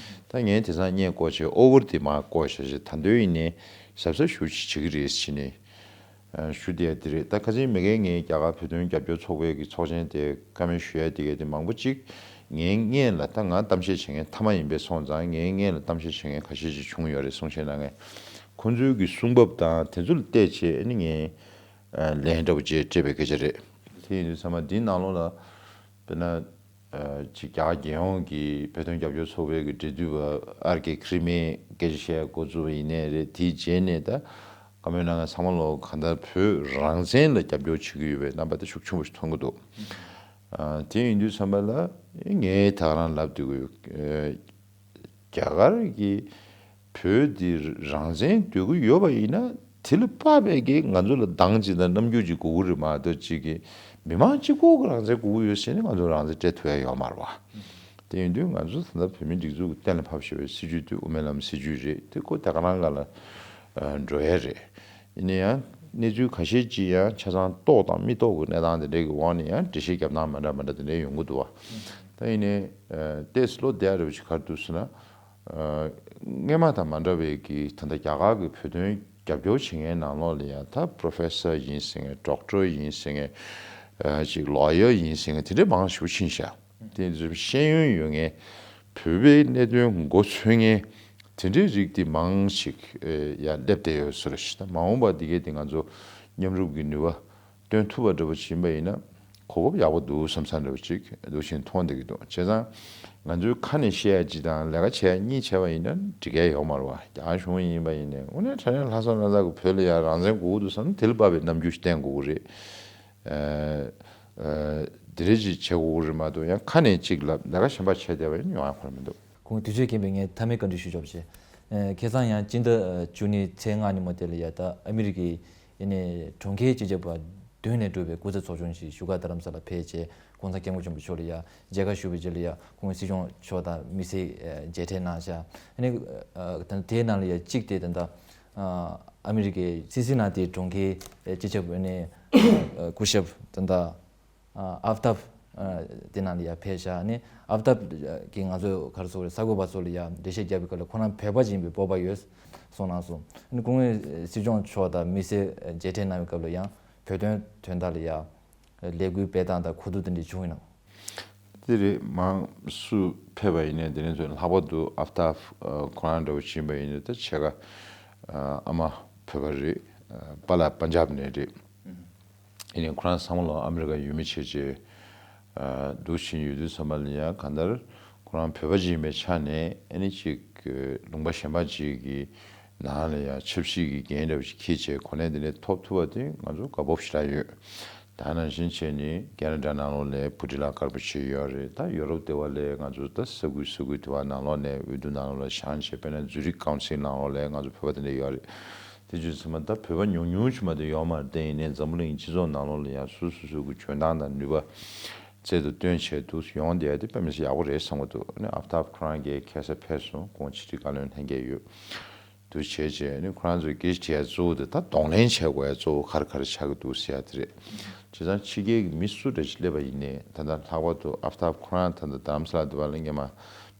ད་ངས་དེང་སང་སྔོན་བསྐོར་བྱས་over་དེ་མར་བསྐོར་བྱས་བྱས། ད་དུང་ཡིན་ནའི་གཟབ་གཟབ་ཞེ་པོ་ཅིག་བྱེད་ཀྱི་རེད་ཟེར་ནས་ཞུ་བསྡད་ཡ་དེ་རེད། ད་ཁ་སང་མ་གིར་ངས་རྒྱ་གར་བོད་དོན་རྒྱབ་སྐྱོར་ཚོགས་པའི་གི་ཚོགས་ཆེན་དེ་བཀའ་མོལ་ཞུ་ཡ་དེ་ག་དེ་མང་པོ་ཅིག་ངའི་སྔོན་ལ། ད་ང་གཏམ་བཤད་བྱེད་མཁན་མཐའ་མ་ཡིན་པས་སོང་ཙང་། ངའི་སྔོན་ལ་གཏམ་བཤད་བྱེད་མཁན་ཁ་ཤས་ཅིག་བྱུང་ཡོད་རེད། གསུང་བཤད་གནང་མཁན། ཁོང་ཚོའི་གི་གསུང་བབ་དང་དེ་ཚོ་ལ་བལྟས་བྱས་ནི་ངས་ལན་འདྲ་པོ་ཅིག་སྤྲད་པའི་སྐད་ཆ་རེད། དེ་ཡིན་དུས་ཚང་མ་འདིའི་ནང་ལོགས་ལ་དཔེར་ན། ཅིག་རྒྱ་གར་རྒྱལ་ཡོངས་ཀྱི་བོད་དོན་རྒྱབ་སྐྱོར་ཚོགས་པའི་གི་འབྲེལ་མཐུད་པ་ཨར་ཀེ་ཁི་རི་མེས་སྐད་ཆ་བཤད་འགོ་བཙུགས་པ་ཡིན་ནའི་རེད། དེའི་རྗེས་ནས་ད་བཀའ་མོལ་གནང་མཁན་ཚང་མ་ལོ་གང་ལྟར་བོད་རང་བཙན་ལ་རྒྱབ་སྐྱོར་བྱེད་ཀྱི་ཡོད་པའི་རྣམ་པ་དེ་ཤུགས་ཆེན་པོ་ཞིག་མཐོང་གི་འདུག་ཨ་དེ་ཡིན་དུས་ཙམ་པ་ལ་ངས་ད་ག་རང་ལབ་སྡོད་ཀྱི་ཡོད། རྒྱ་གར་གྱིས་བོད་འདི་རང་བཙན་འདོད་ཀྱི་ཡོད་པ་ཡིན་ན། དེ་ལ་དཔག་པའི་གི་ང་ཚོ་ལ་འདང་ཅིག་དང་རྣམ་འགྱུར་ཅིག་དགོས་ཀྱི་རེད་མ་གཏོགས། ཅིག་གི་མི་མང་གཅིག་པོ་གི་རང་བཙན་དགོས་ཀྱི་ཡོད་ཟེར་ནས་ང་ཚོ་རང་བཙན་སྤྲད་ཐུབ་ཡ་ཡོད་མ་རེད་བ། དེ་ཡིན་དུས་ང་ཚོ་ད་ལྟ་བོད་མིའི་སྒྲིག་འཛུགས་ཀྱིས་གཏན་ལ་ཕབ་བཞག་པའི་སྲིད་བྱུས་དེ་དབུ་མའི་ལམ་སྲིད་བྱུས་རེད། དེ་ཁོ་དེ་ག་རང་སྒང་ལ་འགྲོ་ཡ་རེད། ཡིན་ན་ཡང་གནས་ཚུལ་ཁ་ཤས་ཅིག་ཡང་ཆ་ཚང་རྟོགས་དང་མི་རྟོགས་ཀྱི་གནས་སྟངས་དེ་འདྲའི་གི་འོག་ནས་ཡང་འགྲེལ་བཤད་རྒྱབ་སྟངས་མ་འདྲ་མ་འདྲ་དེ་འདྲའི་ཡོང་གི་འདུག་བ། ད་ཡིན་ནའི་ཏོག་ཙམ་བློ་བདེ་ཡ་འདྲ་བོ་ཞིག་ག་རེ་འདུག་ཟེར་ན། སྔོན་མ་དང་མ་འདྲ་བའི་གི་ད་ལྟ་རྒྱ་གར་གྱི་བོད་དོན་རྒྱབ་སྐྱོར་བྱེད་མཁན་ནང་ལོགས་ལ་ཡང་ད་པོ་རོ་ཕེ་སར་ཡིན་ཟེར་མཁན། ཌོག་ཊར་ཡིན་ཟེར་མཁན། ཅིག་ལོ་ཡར་ཡིན་ཟེར་མཁན་དེ་འདྲའི་མང་ཞེ་པོ་ཕྱིན་ཤག་དེ་ཚོ་ཤེས་ཡོན་ཡོད་མཁན། བོད་པའི་གནད་དོན་མགོ་འཚོས་མཁན་དེ་འདྲའི་རིགས་དེ་མང་ཞིག་ཡར་སླེབས་བསྡད་ཡོད་ཟེར་ཞིག་ད་མ་འོངས་པ་འདི་གའི་དེ་ང་ཚོ་མཉམ་རུབ་ཀྱི་ནུས་པ་སྟོན་ཐུབ་པ་འདྲ་པོ་ཕྱིན་པ་ཡིན་ན་གོ་སྐབས་ཡག་པོ་འདུག་བསམ་བསམ་འདྲ་པོ་ཅིག་འདུག་བཞིན་མཐོང་བསྡད་ཀྱི་འདུག་བྱས་ཙང་ང་ཚོའི་ཁ་ནས་བཤད་ཡ་གཅིག་དང་ལས་ཀ་བྱེད་ཡ་གཉིས་བྱས་པ་ཡིན་ན་འགྲིག་གི་ཡོད་མ་རེད་བ། རྒྱ་གཞུང་ཡིན་པ་ཡིན་ནའི་དངོས་གནས་དྲང་གནས་ལྷག་བསམ་རྣམ་དག་གིས་བོད་ལ་ཡ་རང་བཙན་དགོས་ཀྱི་འདུག་བསམ་ན་དེ་ལ་དཔག་པའི་རྣམ་འགྱུར་ཞིག་བསྟན་དགོས་ཀྱི་རེད། ཨ་ཨ་དེ་རེད་ཅིག་བྱེད་དགོས་ཀྱི་རེད་མ་གཏོགས། ཡང་ཁ་ནས་གཅིག་ལབ་ལས་ཀ་གཞན་པ་བྱས་བསྡད་པ་ཡིན་ན་ཡོང་ཡ་ཁོ་རང་མི་འདུག་ཁོང་དུས་ཚོད་རྐྱེན་པས་ངས་མཐའ་མའི་བཀའ་འདྲི་ཞུ་ཆོག་པ་བྱས། ཨ་ཁ་སང་ཡང་སྤྱི་ཟླ་བཅུ་གཉིས་ཚེས་ལྔ་ཉིན་མོ་དེ་ལ་ཡ་ད་ཨ་མི་རི་ཀའི་ཡིན་ནའི་གྲོང་ཁྱེར་སྤྱི་ཁྱབ་པ་བདུན་ནས་གྲུབ་པའི་སྐུ་ཚབ་ཚོགས་ཆུང་ཞིག་བཞུགས་སྒར་རྡ་རམ་ས་ལ་ཕེབས་བྱས་༸གོང་ས་༸སྐྱབས་མགོན་ཆེན་པོ་མཆོག་ལ་ཡ་མཇལ་ཁ་ཞུ་བའི་རྗེས་ལ་ཡ་ཁོང་སྲིད་སྐྱོང་མཆོག་དང་དམིགས་བསལ་མཇལ་འཕྲད་གནང་བཞག་ཨ་ནི་ད་དེའི་ནང་ལ་ཡ་གཅིག་དེ་ད་ལྟ་ཨ་མི་རི་ཀའི་སིན་སིན་ན་ཏི་གྲོང་ཁྱེར་སྤྱི་ཁྱབ་ཨ་ནི་སྐུ་ཞབས་ད་ལྟ། ཨ་ཨབ་ཏབ་ཨ་དེ་ནང་ལ་ཡ་ཕེབས་ཤག་ཨ་ནི་ཨབ་ཏབ་གིས་ང་ཚོས་ག་རེ་ཟེར་དགོས་རེད། གསར་འགོད་པ་ཚོ་ལ་ཡ་འགྲེལ་བཤད་བརྒྱབ་པའི་སྐབས་ལ་ཁོ་རང་བོད་པ་ཅིག་ཡིན་པའི་སྤོབས་པ་ཡོད་གསུངས་གནང་སོང་། ཨ་ནི་སྐུ་ངོ་སྲིད་སྐྱོང་མཆོག་དང་དམིགས་བསལ་མཇལ་འཕྲད་གནང་བའི་སྐབས་ལ་ཡང་བོད་དོན་དོན་དག་ལ་ཡ་ལས་འགུལ་སྤེལ་སྟངས་དང་གོ་བསྡུར་དེ་འདྲ་བྱུང་ཡོད་ན། དེ་རེད། མང་སུ་ཕེབས་པ་ཡིན་ནའི་དེ་རིང་ཚོ་ལྷག་པར་དུ་ཨབ་ཏབ་ཁོ་རང་འདྲ་བོ་ཕྱིན་པ་ཡིན་ནའི་ད་ཕྱེད་ཀ་ཨ་མ་བོད་པ་རེད། པཱ་ལགས་པན་ཇབ་ནས་རེད། ཡིན་ནའི་ཁོ་རང་བསམ་བློ་ཨ་མི་རི་ཀ་ཡུལ་མི་བྱས་རྗེས་འདུག་ཕྱིན་ཡོད་དུས་ཙམ་པ་ལ་ཡང་གང་ལྟར་ཁོ་རང་བོད་པ་ཅིག་ཡིན་པའི་ཆ་ནས་ཨ་ནི་ཅིག་ལུང་པ་གཞན་པ་ཅིག་གི་ནང་ལ་ཡང་ཆབ་སྲིད་ཀྱི་འགན་འདྲ་བ་ཞིག་འཁྱེར་བྱས་གོ་གནས་འདི་འདྲ་ཐོབ་ཐུབ་པ་དེ་ང་ཚོ་དགའ་སྤོབས་ཞེ་དྲག་ཡོད། ད་ནང་བཞིན་བྱས་ནས་ཁེ་ན་ཌ་ནང་ལོགས་ལ་བུ་ཁྲིད་ལགས་དཀར་པོ་ཆེ་ཡོད་རེད། ད་ཡོ་རོབ་སྡེ་བ་ལ་ང་ཚོ་ད་ས་ཁུལ་ས་ཁུལ་དེ་བ་ནང་ལོགས་ནས་འོས་བསྡུ་ནང་ལོགས་ལ་བཞེངས་བྱས་དཔེར་ན་ཛུ་རིག་ཀའུན་སིལ་ནང་ལོགས་ལ་ང་ཚོ་བོད་པ་དེ་འདྲ་ཡོད་རེད། དེ་བྱས་ཙང་ད་བོད་པ་ཉུང་ཉུང་ཅིག་མ་གཏོགས་ཡོད་མ་རེད། དེ་ཡིན་ནའི་འཛམ་བུ་གླིང་སྤྱི་ཚོགས་ནང་ལོགས་ལ་ཡང་སོ་སོ་སོ་གི་འཇོན་ཐང་དང་ནུས་པ་རྩལ་དུ་བཏོན་བྱས་འདུག་ཡོང་བསྡད་ཡ་དེ་དཔེ་མི་སྲིད་ཡག་པོ་རེད་བསམ་གྱི་འདུག་ཨ་ནི་ཨབ་ཏབ་ཁོ་རང་གིས་ཁ་སང་ཕེབས་སོང་། ཁོང་ཕྱི་དྲིལ་བཀའ་བློན་ལྷན་རྒྱས་ཡོད། དུ་བྱས་རྗེས་ནི་ཁོ་རང་ཚོའི་སྐད་ཆ་དེ་གཙོ་བོ་དེ་ད་གདོང་ལེན་བྱེད་དགོས་ཡ་གཙོ་བོ་ག་རེ་ག་རེ་ཆགས་ཀྱི་འདུག་ཟེར་ཡ་དེ་རེད། བྱས་ཙང་ཕྱི་རྒྱལ་གྱི་མི་སུ་འདྲ་ཞིག་སླེབས་པ་ཡིན་ནའི་ད་ལྟ་ལྷག་པར་དུ་ཨབ་ཏབ་ཁོ་རང་ད་ལྟ་རྡ་རམ་ས་ལ་དེ་བ་ལ་སྔོན་མ་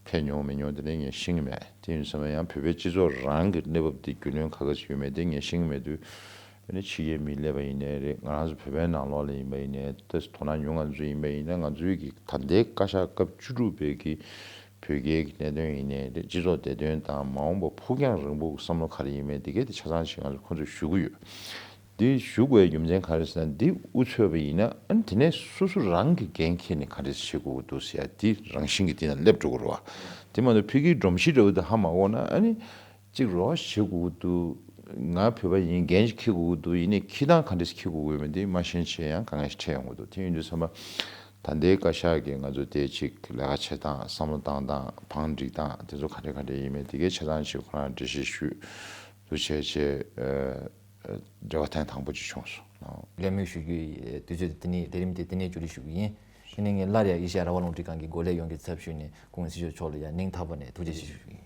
ཕེབས་མྱོང་མེད་མྱོང་དེ་ནི་ངས་ཤེས་ཀྱི་མེད། དེ་ཡིན་ཙང་ཡང་བོད་པའི་སྤྱི་ཚོགས་རང་གི་གནས་བབ་འདི་རྒྱུས་ལོན་ག་ག་ཞིག་ཡོད་མེད་དེ་ངས་ཤེས་ཀྱི་མེད་དུས། ཨ་ནི་ཕྱི་རྒྱལ་མི་སླེབས་པ་ཡིན་ནའི་རེད། ང་རང་ཚོ་བོད་པའི་ནང་ལོགས་ལ་ཡིན་པ་ཡིན་ནའི་ད་དོ་སྣང་ཉུང་ང་ཚོ་ཡིན་པ་ཡིན་ན་ང་ཚོའི་གི་ད་ལྟའི་བཀའ་ཤག་སྐབས་བཅུ་དྲུག་པའི་གི་བོད་རྒྱའི་གི་གནད་དོན་ཡིན་ནའི་རེད། སྤྱི་ཚོགས་བདེ་དོན་དང་མ་འོངས་པ་ཕུགས་རྒྱང་རིང་པོ་གི་བསམ་བློ་ག་རེ་ཡིན་མིན་དེ་གས་དེ་ཆ་ཚང་ཞིག་ང་ཚོ་ཁོང་ཚོས་ཞུ་གི་ཡོད། འདི་ཞུ་དགོས་རྒྱུ་མཚན་ག་རེ་ཟེར་ན་འདི་དབུ་ཚུད་པ་ཡིན་ན་ཨ་ནི་དེ་ནས་སོ་སོ་རང་གི་འགན་འཁྱེར་ནས་ག་འདྲས་བྱེད་དགོས་ཀྱི་འདུག་ཟེར་ཡ་འདི་རང་བཞིན་གྱི་འདི་ན་སླེབས་འགྲོ་གི་རེད་བ། དེ་མ་གཏོགས་ཕ་གིའི་སྒྲོམ་གཞི་འདྲ་བོ་དེ་ཧ་མ་གོ་ན་ཨ་ནི། གཅིག་རོགས་བྱེད་དགོས་འདུག་ང་བོད་པ་ཡིན། འགན་ཞིག་འཁྱེར་དགོས་འདུག་ཡིན་ནའི་འཁྱེར་སྟངས་ག་འདྲས་འཁྱེར་དགོས་ཡོད་མེད་དེ་མ་ཤེས་བྱས་ཡང་དཀའ་ངལ་ཞིག་འཕྲད་ཡོང་གི་འདུག་དེ་ཡིན་དུས་ཙམ་པ་ད་ལྟའི་བཀའ་ཤག་གིས་ང་ཚོ་དེ་ཅིག་ལས་ཀ་བྱེད་སྟངས་བསམ་བློ་བཏང་སྟངས་བང་སྒྲིག་སྟངས་དེ་ཚོ་ག་འདྲས་ག་འདྲས་ཡིན་མེད་དེ་གའི་ཆ་ཚང་ཞིག་ཁོ་རང་འགྲེལ་བཤད་ཞུས་འདུག་བྱས་བྱས་འབྲེལ་བ་ཐེངས་དང་པོ་ཅིག་བྱུང་སོང་། ལན་མོ་ཞུ་རྒྱུའི་དུས་ཚོད་དེ་ནས་ལས་རིམ་དེ་དེ་ནས་བཅུད་ཞུ་གི་ཡིན། དེ་ནས་ངས་སླར་ཡང་ཨེ་ཤ་ཡ་རང་དབང་རླུང་འཕྲིན་ཁང་གི་འགོ་ལས་ཡོངས་ཀྱི་ཚབ་ཞུས་ནས་སྐུ་ངོ་སྲིད་སྐྱོང་མཆོག་ལ་ཡང་སྙིང་ཐག་པ་ནས་ཐུགས་རྗེ་ཆེ་ཞུ་གི་ཡིན།